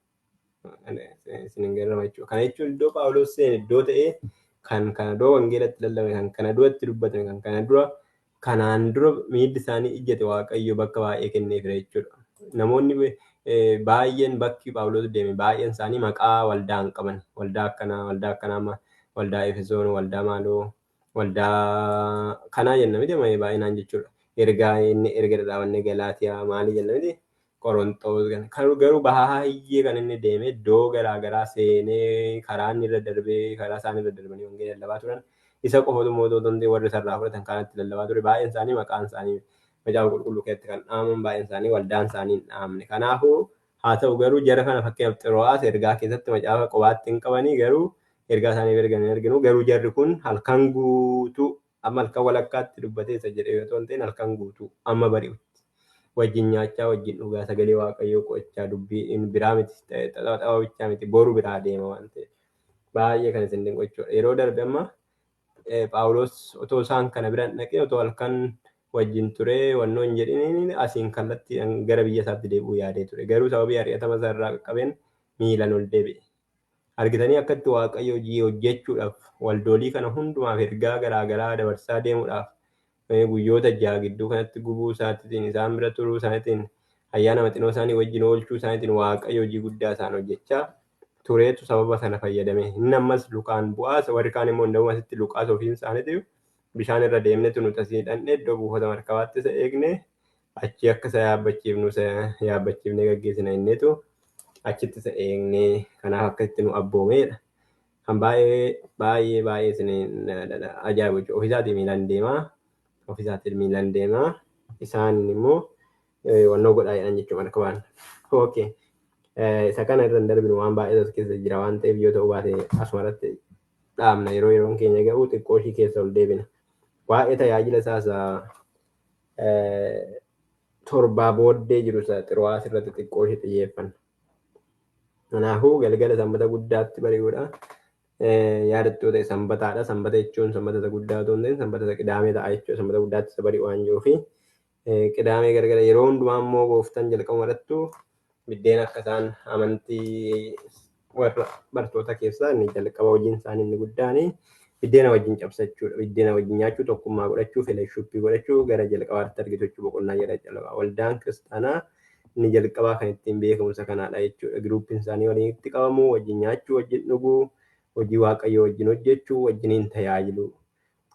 Isin hin garrama jechuudha. Kana jechuun iddoo Phaawulos seene iddoo ta'ee kan kana dura wangeelatti lallabame kan kana duratti dubbatame kan kana dura kanaan dura miilli isaanii ijjate Waaqayyo bakka baay'ee kenneefira jechuudha. Namoonni baay'een bakki Phaawulos deeme baay'een isaanii maqaa waldaa hin qaban. Waldaa akkanaa, waldaa akkanaa, waldaa Efesoon, waldaa maaloo, waldaa kanaa jenna miti baay'inaan jechuudha. Ergaa inni erga dhadhaabannee Galaatiyaa maalii jenna miti Qorontoos garuu baay'ee kan inni deeme iddoo garaa garaa seenee karaa inni irra darbee karaa isaan irra darbanii wangeela lallabaa turan. Isa qofatu immoo otoo hin ta'in warri isarraa fudhatan kanatti lallabaa ture. Baay'een isaanii maqaan isaanii macaafa qulqulluu keessatti kan dhaaman baay'een isaanii waldaan isaanii hin dhaamne. Kanaafuu haa ta'u garuu jara kana fakkeenyaaf Xiroo'aas ergaa keessatti macaafa qobaatti hin qabanii garuu ergaa isaanii ergan hin arginu. Garuu jarri kun halkan guutuu amma halkan walakkaatti dubbatee isa jedhee otoo hin ta'in halkan guutuu amma bari'utti wajjin nyaachaa wajjin dhugaa sagalee Waaqayyoo qo'achaa dubbii biraa miti tapha bichaa miti boru biraa deema waan ta'eef baay'ee kan isin dinqu jechuudha. Yeroo darbe amma Phaawulos otoo isaan kana bira hin dhaqin otoo halkan wajjin turee wannoo hin jedhiniin asiin kallattiidhaan gara biyya isaatti deebi'uu yaadee ture. Garuu sababii ari'atama isaa irraa qaqqabeen miilaan ol deebi'e. Argitanii akkatti Waaqayyo hojii hojjechuudhaaf waldoolii kana hundumaaf ergaa garaa garaa dabarsaa deemuudhaaf guyyoota ja'a gidduu kanatti gubuu isaatiin isaan bira turuu isaaniitiin ayyaana maxinoo isaanii wajjin oolchuu isaaniitiin Waaqayyo hojii guddaa isaan hojjechaa tureetu sababa sana fayyadame. Inni ammas Lukaan bu'aas warri kaan immoo hundumuu asitti Luqaas ofiin isaaniitiif bishaan irra deemnetu nuti asii dhandhee iddoo buufata markabaatti isa eegne achi akka isa yaabbachiifnu isa yaabbachiifnee gaggeessina inneetu achitti isa eegne kanaaf akkasitti nu abboomeedha. Kan baay'ee baay'ee baay'ee isin ajaa'ibu jechuudha. Ofiisaatii miilaan deemaa ofiisaatii miilaan deemaa isaan immoo wannoo godhaa jedhan jechuudha markabaan. Okay. Isa kana irra hin darbinu waan baay'ee as keessa jira waan ta'eef yoo ta'u baate asuma irratti dhaabna yeroo yeroon keenya ga'u xiqqoo ishii keessa ol deebina. Waa'ee tajaajila isaas torbaa booddee jiru isa Xiroo'aas irratti xiqqoo ishii xiyyeeffanna. Kanaafuu galgala sanbata guddaatti bari'uudha. Yaadattoota sanbataadha. Sanbata jechuun sanbata isa guddaa otoo hin ta'in sanbata isa qidaamee ta'a jechuudha. Sanbata guddaatti isa bari'u waan jiruufi qidaamee gargara yeroo hundumaa immoo gooftaan jalqabuma irrattu biddeen akka isaan amantii warra bartoota keessaa inni jalqaba hojiin isaanii inni guddaan biddeena wajjin cabsachuudha. Biddeena wajjin nyaachuu, tokkummaa godhachuu, fellowshippii godhachuu gara jalqabaatti argitu jechuudha boqonnaa jala jalqabaa. Waldaan kiristaanaa inni jalqabaa kan ittiin beekamu isa kanaadha jechuudha. Giruuppiin isaanii walitti qabamu, wajjin nyaachuu, wajjin dhuguu, hojii waaqayyoo wajjin hojjechuu, wajjiniin tajaajiluu.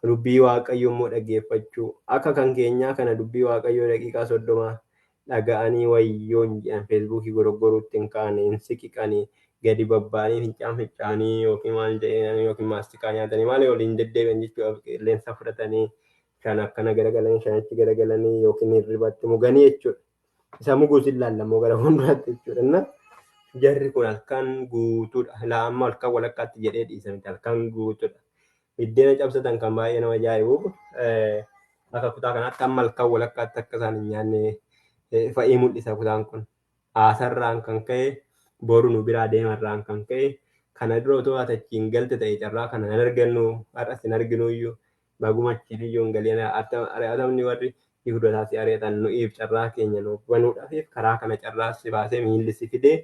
Dubbii waaqayyoo immoo dhaggeeffachuu. Akka kan keenyaa kana dubbii waaqayyoo daqiiqaa 30 dhaga'anii wayyoon jedhan feesbuukii goroggoruutti hin kaane, hin siqiqanii, gadi babba'anii fincaan fincaanii yookiin maal jedhanii yookiin maastikaa nyaatanii maal waliin deddeebi'an jechuudha. Qilleensa fudhatanii shan akkana garagalanii shanitti garagalanii yookiin hirribatti muganii jechuudha. Isa muguus hin laallammoo gara fuulduraatti jechuudha. Jarri kun halkan guutuudha. Laa amma halkan walakkaatti jedhee dhiisa miti halkan guutuudha. Biddeena cabsatan kan baay'ee nama ajaa'ibu akka kutaa kanaatti amma halkan walakkaatti akka isaan hin nyaanne fa'ii mul'isa kutaan kun. Haasarraan kan ka'e boru nu biraa deemarraan kan ka'e kana dura otoo ati achiin galte ta'e carraa kana hin argannu har'as hin arginu iyyuu baguma achiin iyyuu hin galiin ari'atamni warri Yihuudootaa si ari'atan nu'iif carraa keenya nuuf banuudhaaf karaa kana carraa si baasee miilli si fidee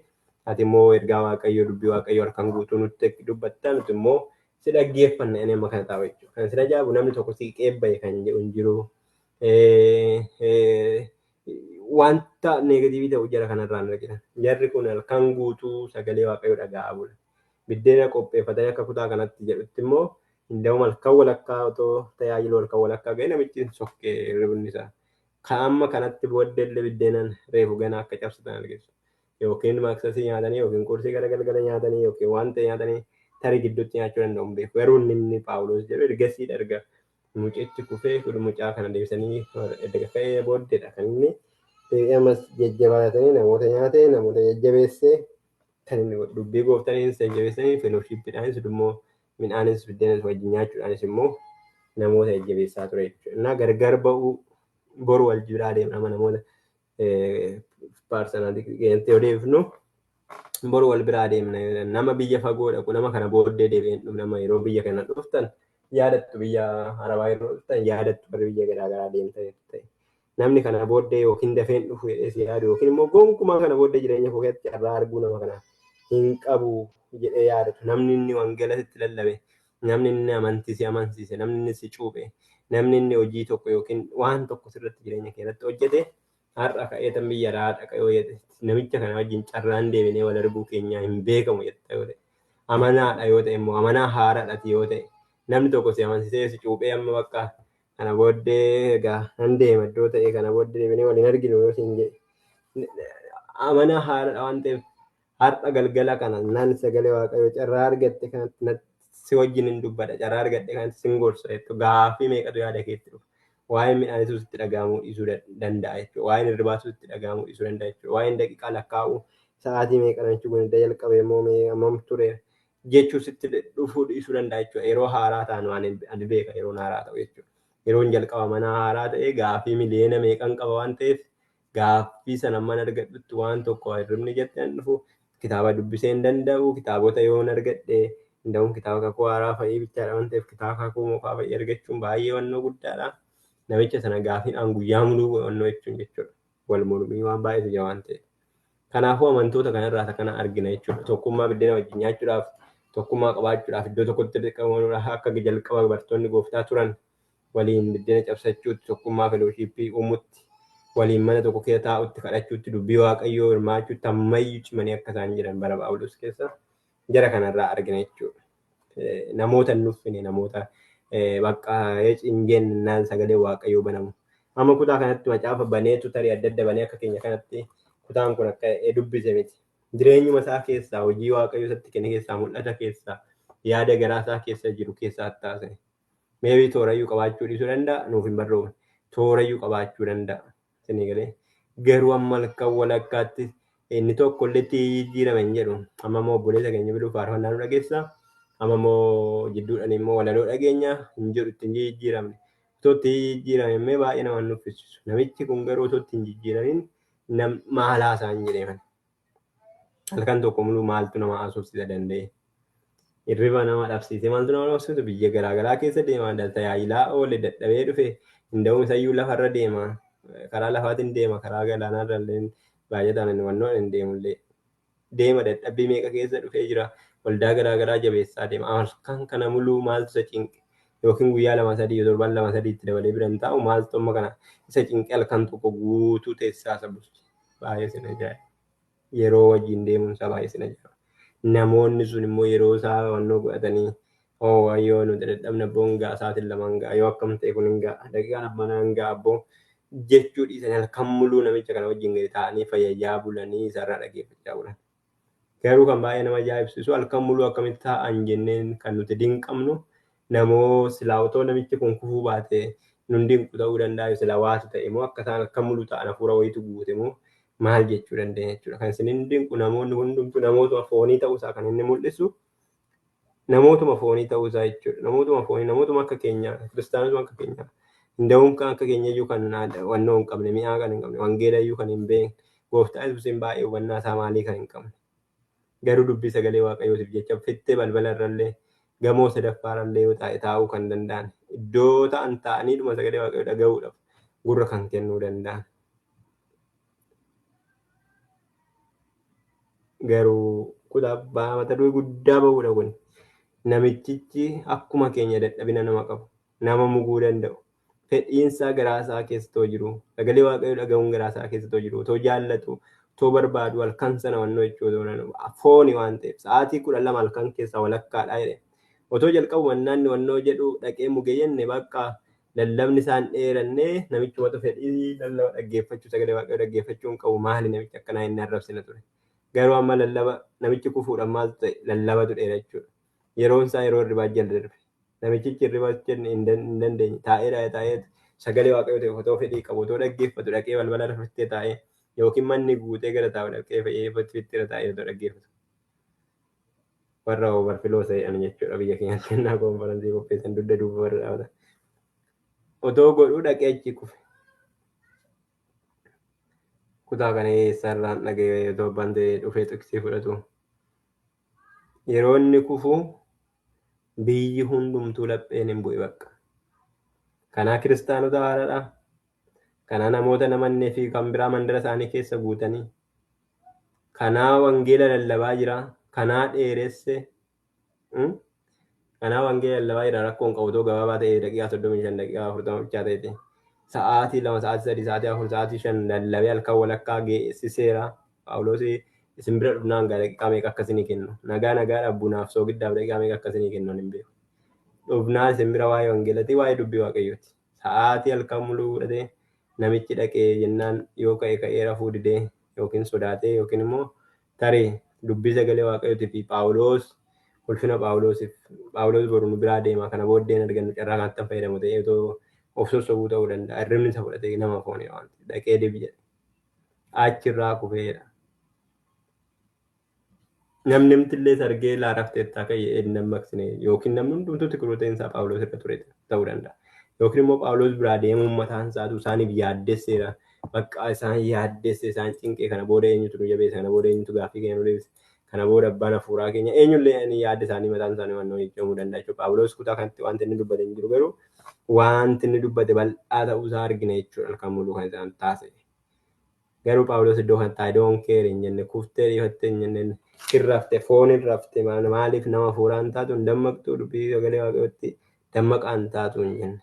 ati immoo ergaa waaqayyoo dubbii waaqayyoo halkan guutuu nutti dubbatta nuti immoo si dhaggeeffanna inni amma kana taa'u jechuudha. Kan si ajaa'ibu namni tokko si qeebbaye kan jedhu hin jiru. Wanta neegatiivii ta'u jara kanarraan argitan. Jarri kun halkan guutuu sagalee waaqayyoo dhaga'aa bula. Biddeena qopheeffatanii akka kutaa kanatti jedhutti immoo Inda'uma halkan walakkaa otoo tajaajilu halkan walakkaa ga'e namichi hin sokkee hirribni isaa. Kan amma kanatti booddee illee biddeenan reefu ganaa akka cabsatan argitu. Yookiin maksasii nyaatanii yookiin qursii gara galgala nyaatanii yookiin waan ta'e nyaatanii tarii gidduutti nyaachuu danda'u hin beeku. Garuu inni Phaawulos jedhu ergasii erga mucichi kufee mucaa kana deebisanii erga ka'ee booddeedha kan inni deebi'ee ammas jajjabaatanii namoota nyaatee namoota jajjabeessee kan inni godhu. Dubbii gooftaniinis jajjabeessanii felooshiippiidhaanis immoo midhaanis biddeenas wajjin nyaachuudhaanis immoo namoota jajjabeessaa ture jechuudha. Innaa gargar ba'uu boru wal biraa deemna namoota paarsanaalii keenyatti yoo deebifnu boru wal biraa deemna nama biyya fagoo dhaqu nama kana booddee deebi'een dhufu nama yeroo biyya kana dhuftan yaadattu biyya arabaa yeroo dhuftan yaadattu warri biyya garaa garaa deemtan ta'e. Namni kana booddee yookiin dafeen dhufu jedhee si yaadu yookiin immoo gonkumaa kana booddee jireenya koo keessatti carraa arguu nama kana hin qabu jedhee yaadatu. Namni inni wangeela sitti lallabe, namni inni amantii si amansiise, namni inni si cuuphe, namni inni hojii tokko yookiin waan tokko sirratti jireenya kee irratti hojjete har'a ka'ee tan biyya alaa dhaqa yoo jedhe namicha kana wajjin carraan deebinee wal arguu keenyaa hin beekamu jetta yoo ta'e. Amanaadha yoo ta'e immoo amanaa haaraadha yoo ta'e namni tokko si amansiisee si cuuphee amma bakka kana booddee egaa nan deema iddoo ta'e kana booddee deebinee wal hin arginu yoo siin jedhe amanaa haaraadha waan ta'eef har'a galgala kana nan sagalee waaqayyoo carraa argatte kanatti si wajjin hin dubbadha carraa argadhe kanatti sin gorsa jettu gaaffii meeqatu yaada keetti dhufa. Waa'een midhaaniitu sitti dhaga'amuu dhiisuu danda'a jechuudha. Waa'een hirribaatu sitti dhaga'amuu dhiisuu danda'a jechuudha. Waa'een daqiiqaa lakkaa'uu sa'aatii meeqa namichi kun edda jalqabe immoo hammam ture jechuu sitti dhufuu dhiisuu danda'a jechuudha. Yeroo haaraa ta'an waan ani beeka yeroon haaraa ta'u jechuudha. Yeroon jalqaba mana haaraa ta'e gaaffii miliyoona meeqan qaba waan ta'eef gaaffii sana mana argadhutti waan tokko hirribni jettee an dhufu kitaaba dubbisee hin danda'u kitaabota yoon argadhe danda'uun kitaaba kakuu haaraa fa'ii bichaadha waan ta'eef kitaaba kakuu moofaa fa'ii argachuun baay'ee wannoo guddaadha. Namicha sana gaaffiidhaan guyyaa muluu wannoo jechuun jechuudha. Wal mormii waan baay'eetu jira waan ta'eef. Kanaafuu amantoota kanarraa kana argina jechuudha. Tokkummaa biddeena wajjin nyaachuudhaaf, tokkummaa qabaachuudhaaf iddoo tokkotti dirqamuudhaaf akka jalqaba bartoonni gooftaa turan waliin biddeena cabsachuutti, tokkummaa felooshiippii uumutti, waliin mana tokko keessa taa'utti, kadhachuutti, dubbii waaqayyoo hirmaachuutti ammayyuu cimanii akka isaan jiran bara Phaawulos keessa jara kanarraa argina jechuudha. Namoota hin nuffine namoota bakka hin jennaan sagalee waaqayyoo banamu. Amma kutaa kanatti macaafa baneetu tarii adda adda banee akka keenya kanatti kutaan kun akka dubbise miti. Jireenyuma isaa keessaa hojii waaqayyoo isatti kenne keessaa mul'ata keessaa yaada garaa isaa keessa jiru keessaa taasise. Meebii toorayyuu qabaachuu dhiisuu danda'a nuuf hin barroofne. Toorayyuu qabaachuu danda'a. Isinii galee garuu amma halkan walakkaatti inni tokko illee itti jijjiirame hin jedhu. Amma immoo obboleessa keenya biluu faarfannaa nu dhageessa. Amma immoo jidduudhaan immoo walaloo dhageenya hin jedhu itti hin jijjiiramne. Otoo itti jijjiirame immoo baay'ee nama nuffisiisu. Namichi kun garuu otoo itti hin jijjiiramin maal haasa'an jedhee mana. Halkan tokko muluu maaltu nama haasofsiisa danda'e. Hirriba nama dhabsiise. Maaltu nama dhabsiisu? Biyya garaagaraa keessa deema. Tajaajilaa oole dadhabee dhufe. Hinda'uun isayyuu lafarra deema. Karaa lafaatiin deema. Karaa galaanarra illee baay'ataan hin wannoo hin deemullee. Deema dadhabbii meeqa keessa dhufee jira. Waldaa garaagaraa jabeessaa deema. Halkan kana muluu maaltu isa cinqe? Yookiin guyyaa 2 3 torban 2 3 itti dabalee bira hin taa'u maaltu amma kana isa cinqe halkan tokko guutuu teessisaa isa bulche. Baay'ee sin ajaa'iba. Yeroo wajjin deemuun isaa baay'ee sin ajaa'iba. Namoonni sun immoo yeroo isaa wannoo godhatanii oo wayyoo nuti dadhabna abboon ga'a sa'aatiin 2 hin ga'a yoo akkam ta'e kun hin ga'a daqiiqaan ammanaa hin ga'a abboo jechuu dhiisanii halkan muluu namicha kana wajjin gadi taa'anii fayyayyaa bulanii isarraa dhaggeeffachaa bulan. Garuu kan baay'ee nama ajaa'ibsiisu halkan muluu akkamitti taa'an jenneen kan nuti dinqamnu namoo silaa otoo namichi kun kufuu baate nun dinqu ta'uu danda'a silaa waatu ta'e moo akka isaan halkan muluu ta'an hafuura wayiitu guute moo maal jechuu dandeenya jechuudha. Kan isin dinqu namoonni hundumtuu namootuma foonii ta'uusaa kan inni mul'isu namootuma foonii ta'uusaa jechuudha. Namootuma foonii namootuma akka keenyaa kiristaanotuma akka keenyaa hinda'uun kan akka keenya iyyuu kan wannoo hin qabne mi'aa kan hin qabne wangeela iyyuu kan hin beekne gooftaa Yesuusiin baay'ee hubannaa isaa maalii kan hin qabne. Garuu dubbii sagalee waaqayyootiif jecha fittee balbala irrallee gamoo sadaffaarrallee yoo taa'e taa'uu kan danda'an iddoo ta'an taa'aniidhuma sagalee waaqayyoo dhaga'uudhaaf gurra kan kennuu danda'an. Garuu kutaa mata duree guddaa ba'uudha kun. Namichichi akkuma keenya dadhabina nama qabu, nama muguu danda'u, fedhiinsaa garaa isaa keessa too jiru, sagalee waaqayyoo dhaga'uun garaa isaa keessa too jiru, otoo jaallatu, otoo barbaadu halkan sana wannoo jechuu otoo danda'u, fooni waan ta'eef sa'aatii 12 halkan keessaa walakkaadha jedhe. Otoo jalqabu mannaanni wannoo jedhu dhaqee mugee jenne bakka lallabni isaan dheerannee namichumatu fedhii lallaba dhaggeeffachuu sagalee waaqayyoo dhaggeeffachuu hin qabu maali namichi akkanaa inni arrabsina ture. Garuu amma lallaba namichi kufuudhaan maaltu ta'e lallabatu dheera jechuudha. Yeroon isaa yeroo hirribaa jala darbe. Namichichi hirriba hin dandeenye taa'ee taa'ee sagalee waaqayyoo ta'e otoo fedhii qabu otoo dhaggeeffatu dhaqee balbala irra fittee taa'ee yookiin manni guutee gara taa'u dhaqee fe'ee fittee taa'ee otoo dhaggeeffatu. Warra obarfiloo ta'an jechuudha biyya keenyatti kennaa konferansii qopheessan dugda duuba warra dhaabatan. Otoo godhuu dhaqee achi kufe. Kutaa kana eessarraan dhaga'ee otoo abbaan ta'e dhufee xiqsii fudhatu. Yeroo inni kufu biyyi hundumtuu lapheen hin bu'e bakka. Kanaa kiristaanota haaraadha. Kanaa namoota namannee fi kan biraa mandara isaanii keessa guutanii. Kanaa wangeela lallabaa jira. Kanaa dheeresse. Kanaa wangeela lallabaa jira rakkoon qabu otoo gabaabaa ta'e daqiiqaa 35 daqiiqaa 40 bichaa ta'eeti. Sa'aatii 2 sa'aatii 3 sa'aatii 4 sa'aatii 5 lallabee halkan walakkaa geessiseera. Phaawulos isin bira dhufnaan gaa daqiiqaa meeqa akka isinii kennu. Nagaa nagaadhaaf bunaaf soogiddaaf daqiiqaa meeqa akka isinii kennu hin beeku. Dhufnaan isin bira waa'ee wangeelatii waa'ee dubbii waaqayyooti. Sa'aatii halkan muluu fudhatee namichi dhaqee jennaan yoo ka'e ka'ee rafuu didee yookiin sodaatee yookiin immoo tarii dubbii sagalee waaqayyootii fi Phaawulos ulfina Phaawulosiif Phaawulos boru nu biraa deema kana booddeen argannu carraa kanatti kan fayyadamu ta'ee otoo of sossobuu ta'uu danda'a. Hirribni isa fudhatee nama foonii waan ta'eef dhaqee dibi jedhe. Achirraa kufeedha. Namni illee sargee laa rafteettaa ka'e hin dammaqsine yookiin namni hundumtuu tikiruuteen isaa Phaawulos irra ture ta'uu danda'a. Yookiin immoo Phaawulos biraa deemuun mataan isaatu isaaniif yaaddesseera. Bakka isaan yaaddesse isaan cinqee kana booda eenyutu nu jabeessa kana booda eenyutu gaaffii keenya nu deebisa kana booda abbaan hafuuraa keenya eenyullee inni yaadda isaanii mataan isaanii waan hojjechamuu danda'a jechuudha. Phaawulos kutaa kanatti wanti inni dubbate hin jiru garuu wanti inni dubbate bal'aa ta'uusaa argina jechuudha halkan muluu kan isaan taasise. Garuu Phaawulos iddoo kanatti I don't care hin jenne kuftee dhiifattee hin jenne hin rafte foon hin rafte maaliif nama hafuuraan taatu hin dammaqxu dubbii sagalee waaqayyootti dammaqaan taatu hin jenne.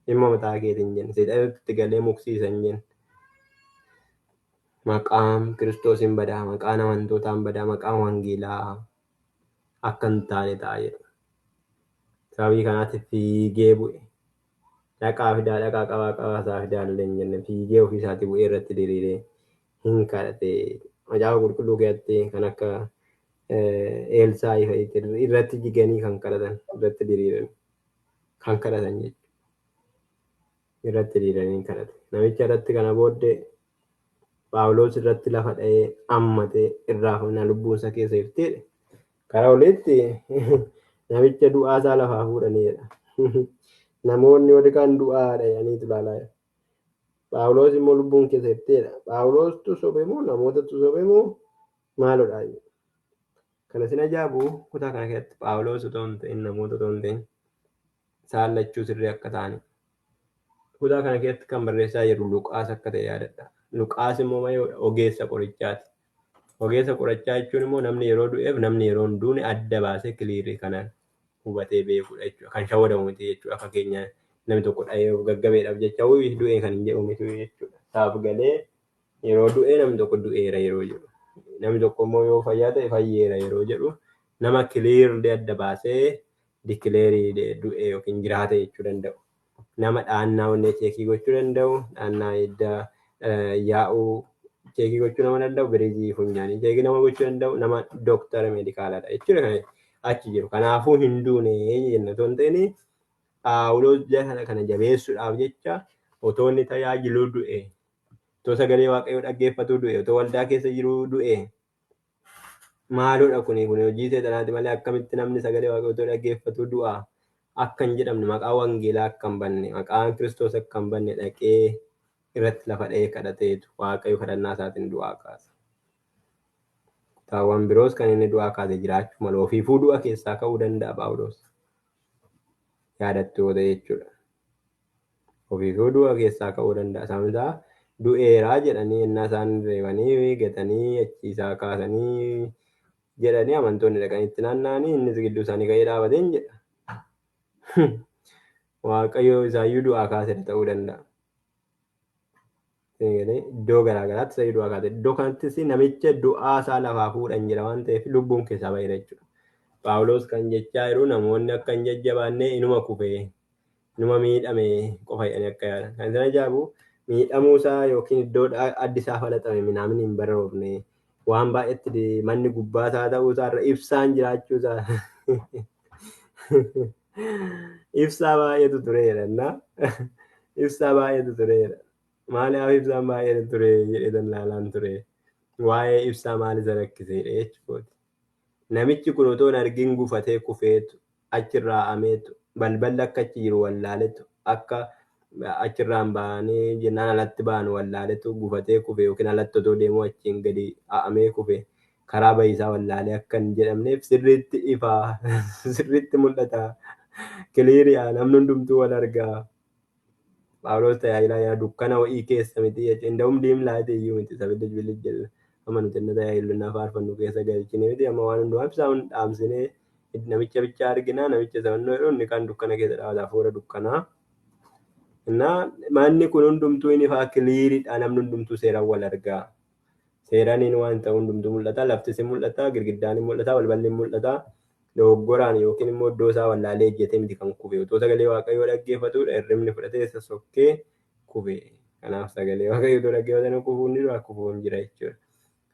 Dhimma mataa keetii hin jenne seexanatti galee muksiisa hin jenne. Maqaan Kiristoos hin badaa maqaan amantootaa hin badaa maqaan wangeelaa akka hin taane ta'a jedhu. Sababii kanaatiif fiigee bu'e. Dhaqaa fidaa dhaqaa qabaa qabaa isaa fidaa illee hin jenne fiigee ofii isaatii bu'ee irratti diriiree hin kadhate. Macaafa qulqulluu keessatti kan akka Eelsaa irratti jiganii kan kadhatan irratti diriiran kan kadhatan jechuudha. Irratti diriiranii kadhate. Namicha irratti kana booddee Phaawulos irratti lafa dha'ee ammatee irraa fuunaa lubbuun isaa keessa jirtidha. Karaa oliitti namicha du'aa isaa lafaa fuudhaniidha. Namoonni warri kaan du'aadha jedhaniitu ilaalaa jiru. Phaawulos immoo lubbuun keessa jirtidha. Phaawulostu sobe moo namootatu sobe moo maalodha? Kan isin ajaa'ibu kutaa kana keessatti Phaawulos otoo hin ta'in namoota otoo hin ta'in isaan lachuu sirrii akka ta'ani. Kutaa kana keessatti kan barreessaa jiru Luqaas akka ta'e yaadadha. Luqaas immoo mayoodha ogeessa qorichaati. Ogeessa qorichaa jechuun immoo namni yeroo du'eef namni yeroo hin duune adda baasee clear kana hubatee beekudha jechuudha. Kan shawwadamu miti jechuudha. Akka keenya namni tokko dhahee gaggabeedhaaf jecha wuyi du'ee kan hin jedhu miti jechuudha. Isaaf galee yeroo du'ee namni tokko du'eera yeroo jedhu. Namni tokko immoo yoo fayyaa ta'e fayyeera yeroo jedhu nama clearly adda baasee declare du'e yookiin jiraate jechuu danda'u. Nama dhaannaa onnee check gochuu danda'u, dhaannaa hidda yaa'uu check gochuu nama danda'u, breath funyaanii check nama gochuu danda'u, nama dooktara meedikaalaadha jechuudha kan achi jiru. Kanaafuu hin duune jenna otoo hin ta'in Phaawulos kana jabeessuudhaaf jecha otoo inni tajaajiluu du'e, otoo sagalee Waaqayyoo dhaggeeffatuu du'e, otoo waldaa keessa jiruu du'e, maaloodha kuni kun hojii seexanaati malee akkamitti namni sagalee Waaqayyoo otoo dhaggeeffatuu du'a akka hin jedhamne, maqaa wangeelaa akka hin banne, maqaan Kiristoos akka hin banne dhaqee irratti lafa dha'ee kadhateetu Waaqayyo kadhannaa isaatiin du'aa kaasa. Kutaawwan biroos kan inni du'aa kaase jiraachuu malu, ofiifuu du'a keessaa ka'uu danda'a Phaawulos. Yaadattu yoo ta'e jechuudha. Ofiifuu du'a keessaa ka'uu danda'a. Sababni isaa du'eeraa jedhanii ennaa isaan reebanii gatanii achi isaa kaasanii jedhanii amantoonni dhaqanii itti naanna'anii innis gidduu isaanii ka'ee dhaabateen jedha. Waaqayyo isaayyuu du'aa kaasee ta'uu danda'a. Iddoo garaa garaatti isaayyuu du'aa kaase. Iddoo kanattis namicha du'aa isaa lafaa fuudhan jedha waan ta'eef lubbuun keessaa ba'eera jechuudha. Phaawulos kan jechaa jiru namoonni akka hin jajjabaanne inuma kufee inuma miidhame qofa jedhanii akka yaadan. Kan isin ajaa'ibu miidhamuu isaa yookiin iddoo addi isaa falaxame minaamin hin baroofne waan baay'eetti manni gubbaa isaa ta'uu isaa irra ibsaan jiraachuu isaa ibsaa baay'eetu tureera. Ibsaa baay'eetu tureera. Maaliif ibsaan baay'eetu ture jedhee tan ilaalaan ture. Waa'ee ibsaa maal isa rakkisee jechuudha. Namichi kun otoo hin argin gufatee kufeetu achirraa ameetu balballi akka achi jiru wallaaletu akka achirraan ba'anii jennaan alatti ba'an wallaaletu gufatee kufe yookiin alatti otoo deemuu achiin gadi a'amee kufe karaa bahiisaa wallaalee akka hin jedhamneef sirriitti ifaa, sirriitti mul'ata, cleariyaa, namni hundumtuu wal argaa. Phaawulos tajaajilaa jira dukkana wa'ii keessa miti jechuudha. Inda'um dim light iyyuu miti sabidda bilij jedhu amma nuti inni tajaajilu faarfannu keessa galchine miti amma waan hundumaa ibsaa dhaamsinee namicha bichaa argina namicha sabannoo jedhu inni kan dukkana keessa dhaabata hafuura dukkanaa. Innaa manni kun hundumtuu inni ifaa, cleariidha, namni hundumtuu seeraan wal argaa. Seeraniin waan ta'u hundumtuu mul'ata, laftis ni mul'ata, girgiddaan ni mul'ata, balballi ni mul'ata. Dogoggoraan yookiin immoo iddoo isaa wallaalee ejjetee miti kan kufe. Otoo sagalee Waaqayyoo dhaggeeffatudha hirribni fudhatee isa sokkee kufe. Kanaaf sagalee Waaqayyoo otoo dhaggeeffatan kufuun ni jira, kufuun jira jechuudha.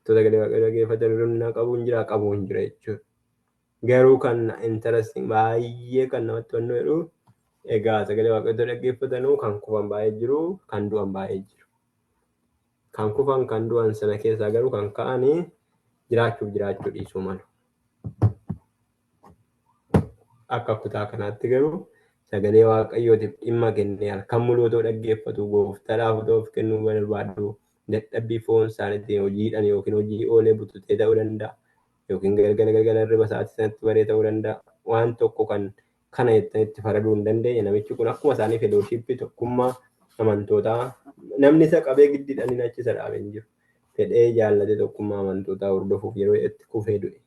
Otoo sagalee Waaqayyoo dhaggeeffatan hirribni qabuun jira, qabuun jira jechuudha. Garuu kan interesting baay'ee kan namatti tolu jedhu egaa sagalee Waaqayyoo otoo dhaggeeffatanuu kan kufan baay'ee jiru, kan du'an baay'ee jiru. Kan kufan kan du'an sana keessaa garuu kan ka'anii jiraachuuf jiraachuu dhiisuu malu. Akka kutaa kanaatti garuu sagalee Waaqayyootiif dhimma kennee halkan muluu otoo dhaggeeffatu gooftaadhaaf otoo of kennuu barbaadu dadhabbii foon isaaniitiin hojiidhaan yookiin hojii oolee bututee ta'uu danda'a. Yookiin galgala galgala hirriba sa'aatii sanatti baree ta'uu danda'a. Waan tokko kan kana jettanii itti faraduu hin dandeenye namichi kun akkuma isaanii fellowship tokkummaa amantootaa namni isa qabee giddiidhaan inni achi isa dhaabee hin jiru. Fedhee jaallatee tokkummaa amantootaa hordofuuf yeroo itti kufee du'e.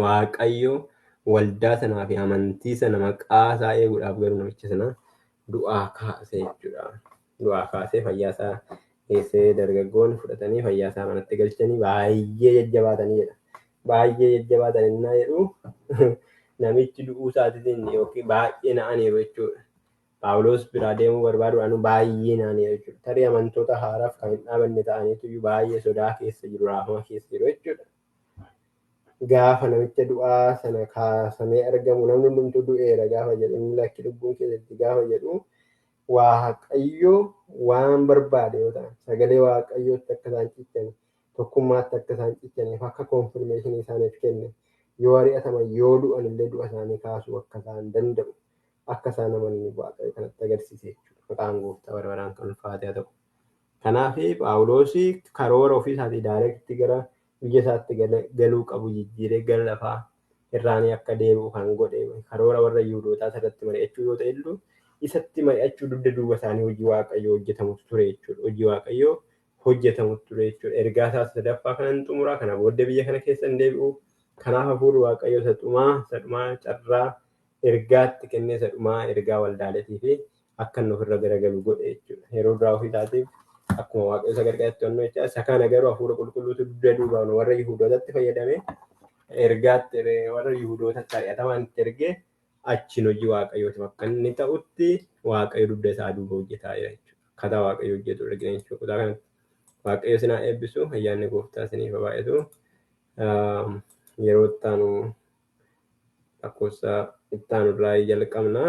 Waaqayyo waldaa sanaa fi amantii sana maqaa isaa eeguudhaaf garuu namicha sana du'aa kaase jechuudha. Du'aa kaasee fayyaa isaa geessee dargaggoonni fudhatanii fayyaa isaa manatti galchanii baay'ee jajjabaatanii jedha. Baay'ee jajjabaatan innaa jedhu namichi du'uu isaatiin yookiin baay'ee na'aniiru jechuudha. Phaawulos biraa deemuu barbaaduudhaan baay'ee na'aniiru jechuudha. Tarii amantoota haaraaf kan hin dhaabanne ta'aniitu baay'ee sodaa keessa jiru, raafama keessa jiru jechuudha. Gaafa namicha du'aa sana kaasamee argamu namni hundumtuu du'eera gaafa jedhu inni lakki lubbuun keessatti gaafa jedhu Waaqayyo waan barbaade yoo ta'an sagalee Waaqayyootti akka isaan cichan tokkummaatti akka isaan cichaniif akka confirmation isaaniif kenne yoo ari'ataman yoo du'an illee du'a isaanii kaasuu akka isaan danda'u akka isaan amananii Waaqayyo kanatti agarsiise jechuudha. Maqaan gooftaa bara baraan kan ulfaate haa ta'u. Kanaaf Phaawulos karoora ofii isaatii direct gara biyya isaatti galuu qabu jijjiiree gara lafaa irraanii akka deebi'u kan godhe karoora warra Yihuudootaa irratti mari'achuu yoo ta'e illee isatti mari'achuu dugda duuba isaanii hojii Waaqayyoo hojjetamutu ture jechuudha. Hojii Waaqayyoo hojjetamutu ture jechuudha. Ergaa isaa sadaffaa kanan xumuraa kana booddee biyya kana keessa hin deebi'u. Kanaaf hafuurri Waaqayyoo isa dhumaa carraa ergaatti kennee isa dhumaa ergaa waldaaleetii fi akka inni ofirra garagalu godhe jechuudha. Yeroo duraa ofii isaatiif akkuma Waaqayyo isa gargaaretti to'annoo jechaa isa kana garuu hafuura qulqulluutu dugda duubaan warra Yihuudootatti fayyadamee ergaatti warra Yihuudootatti ari'atamaan itti ergee achiin hojii Waaqayyootiif akka inni ta'utti Waaqayyo dugda isaa duuba hojjetaa jira jechuudha. Akkaataa Waaqayyo hojjetu argina jechuudha. Kutaa kanatti Waaqayyo isin haa eebbisu, ayyaanni gooftaa isiniif haa baay'atu. Yeroo itti aanu lakkoofsa itti aanu irraa jalqabna.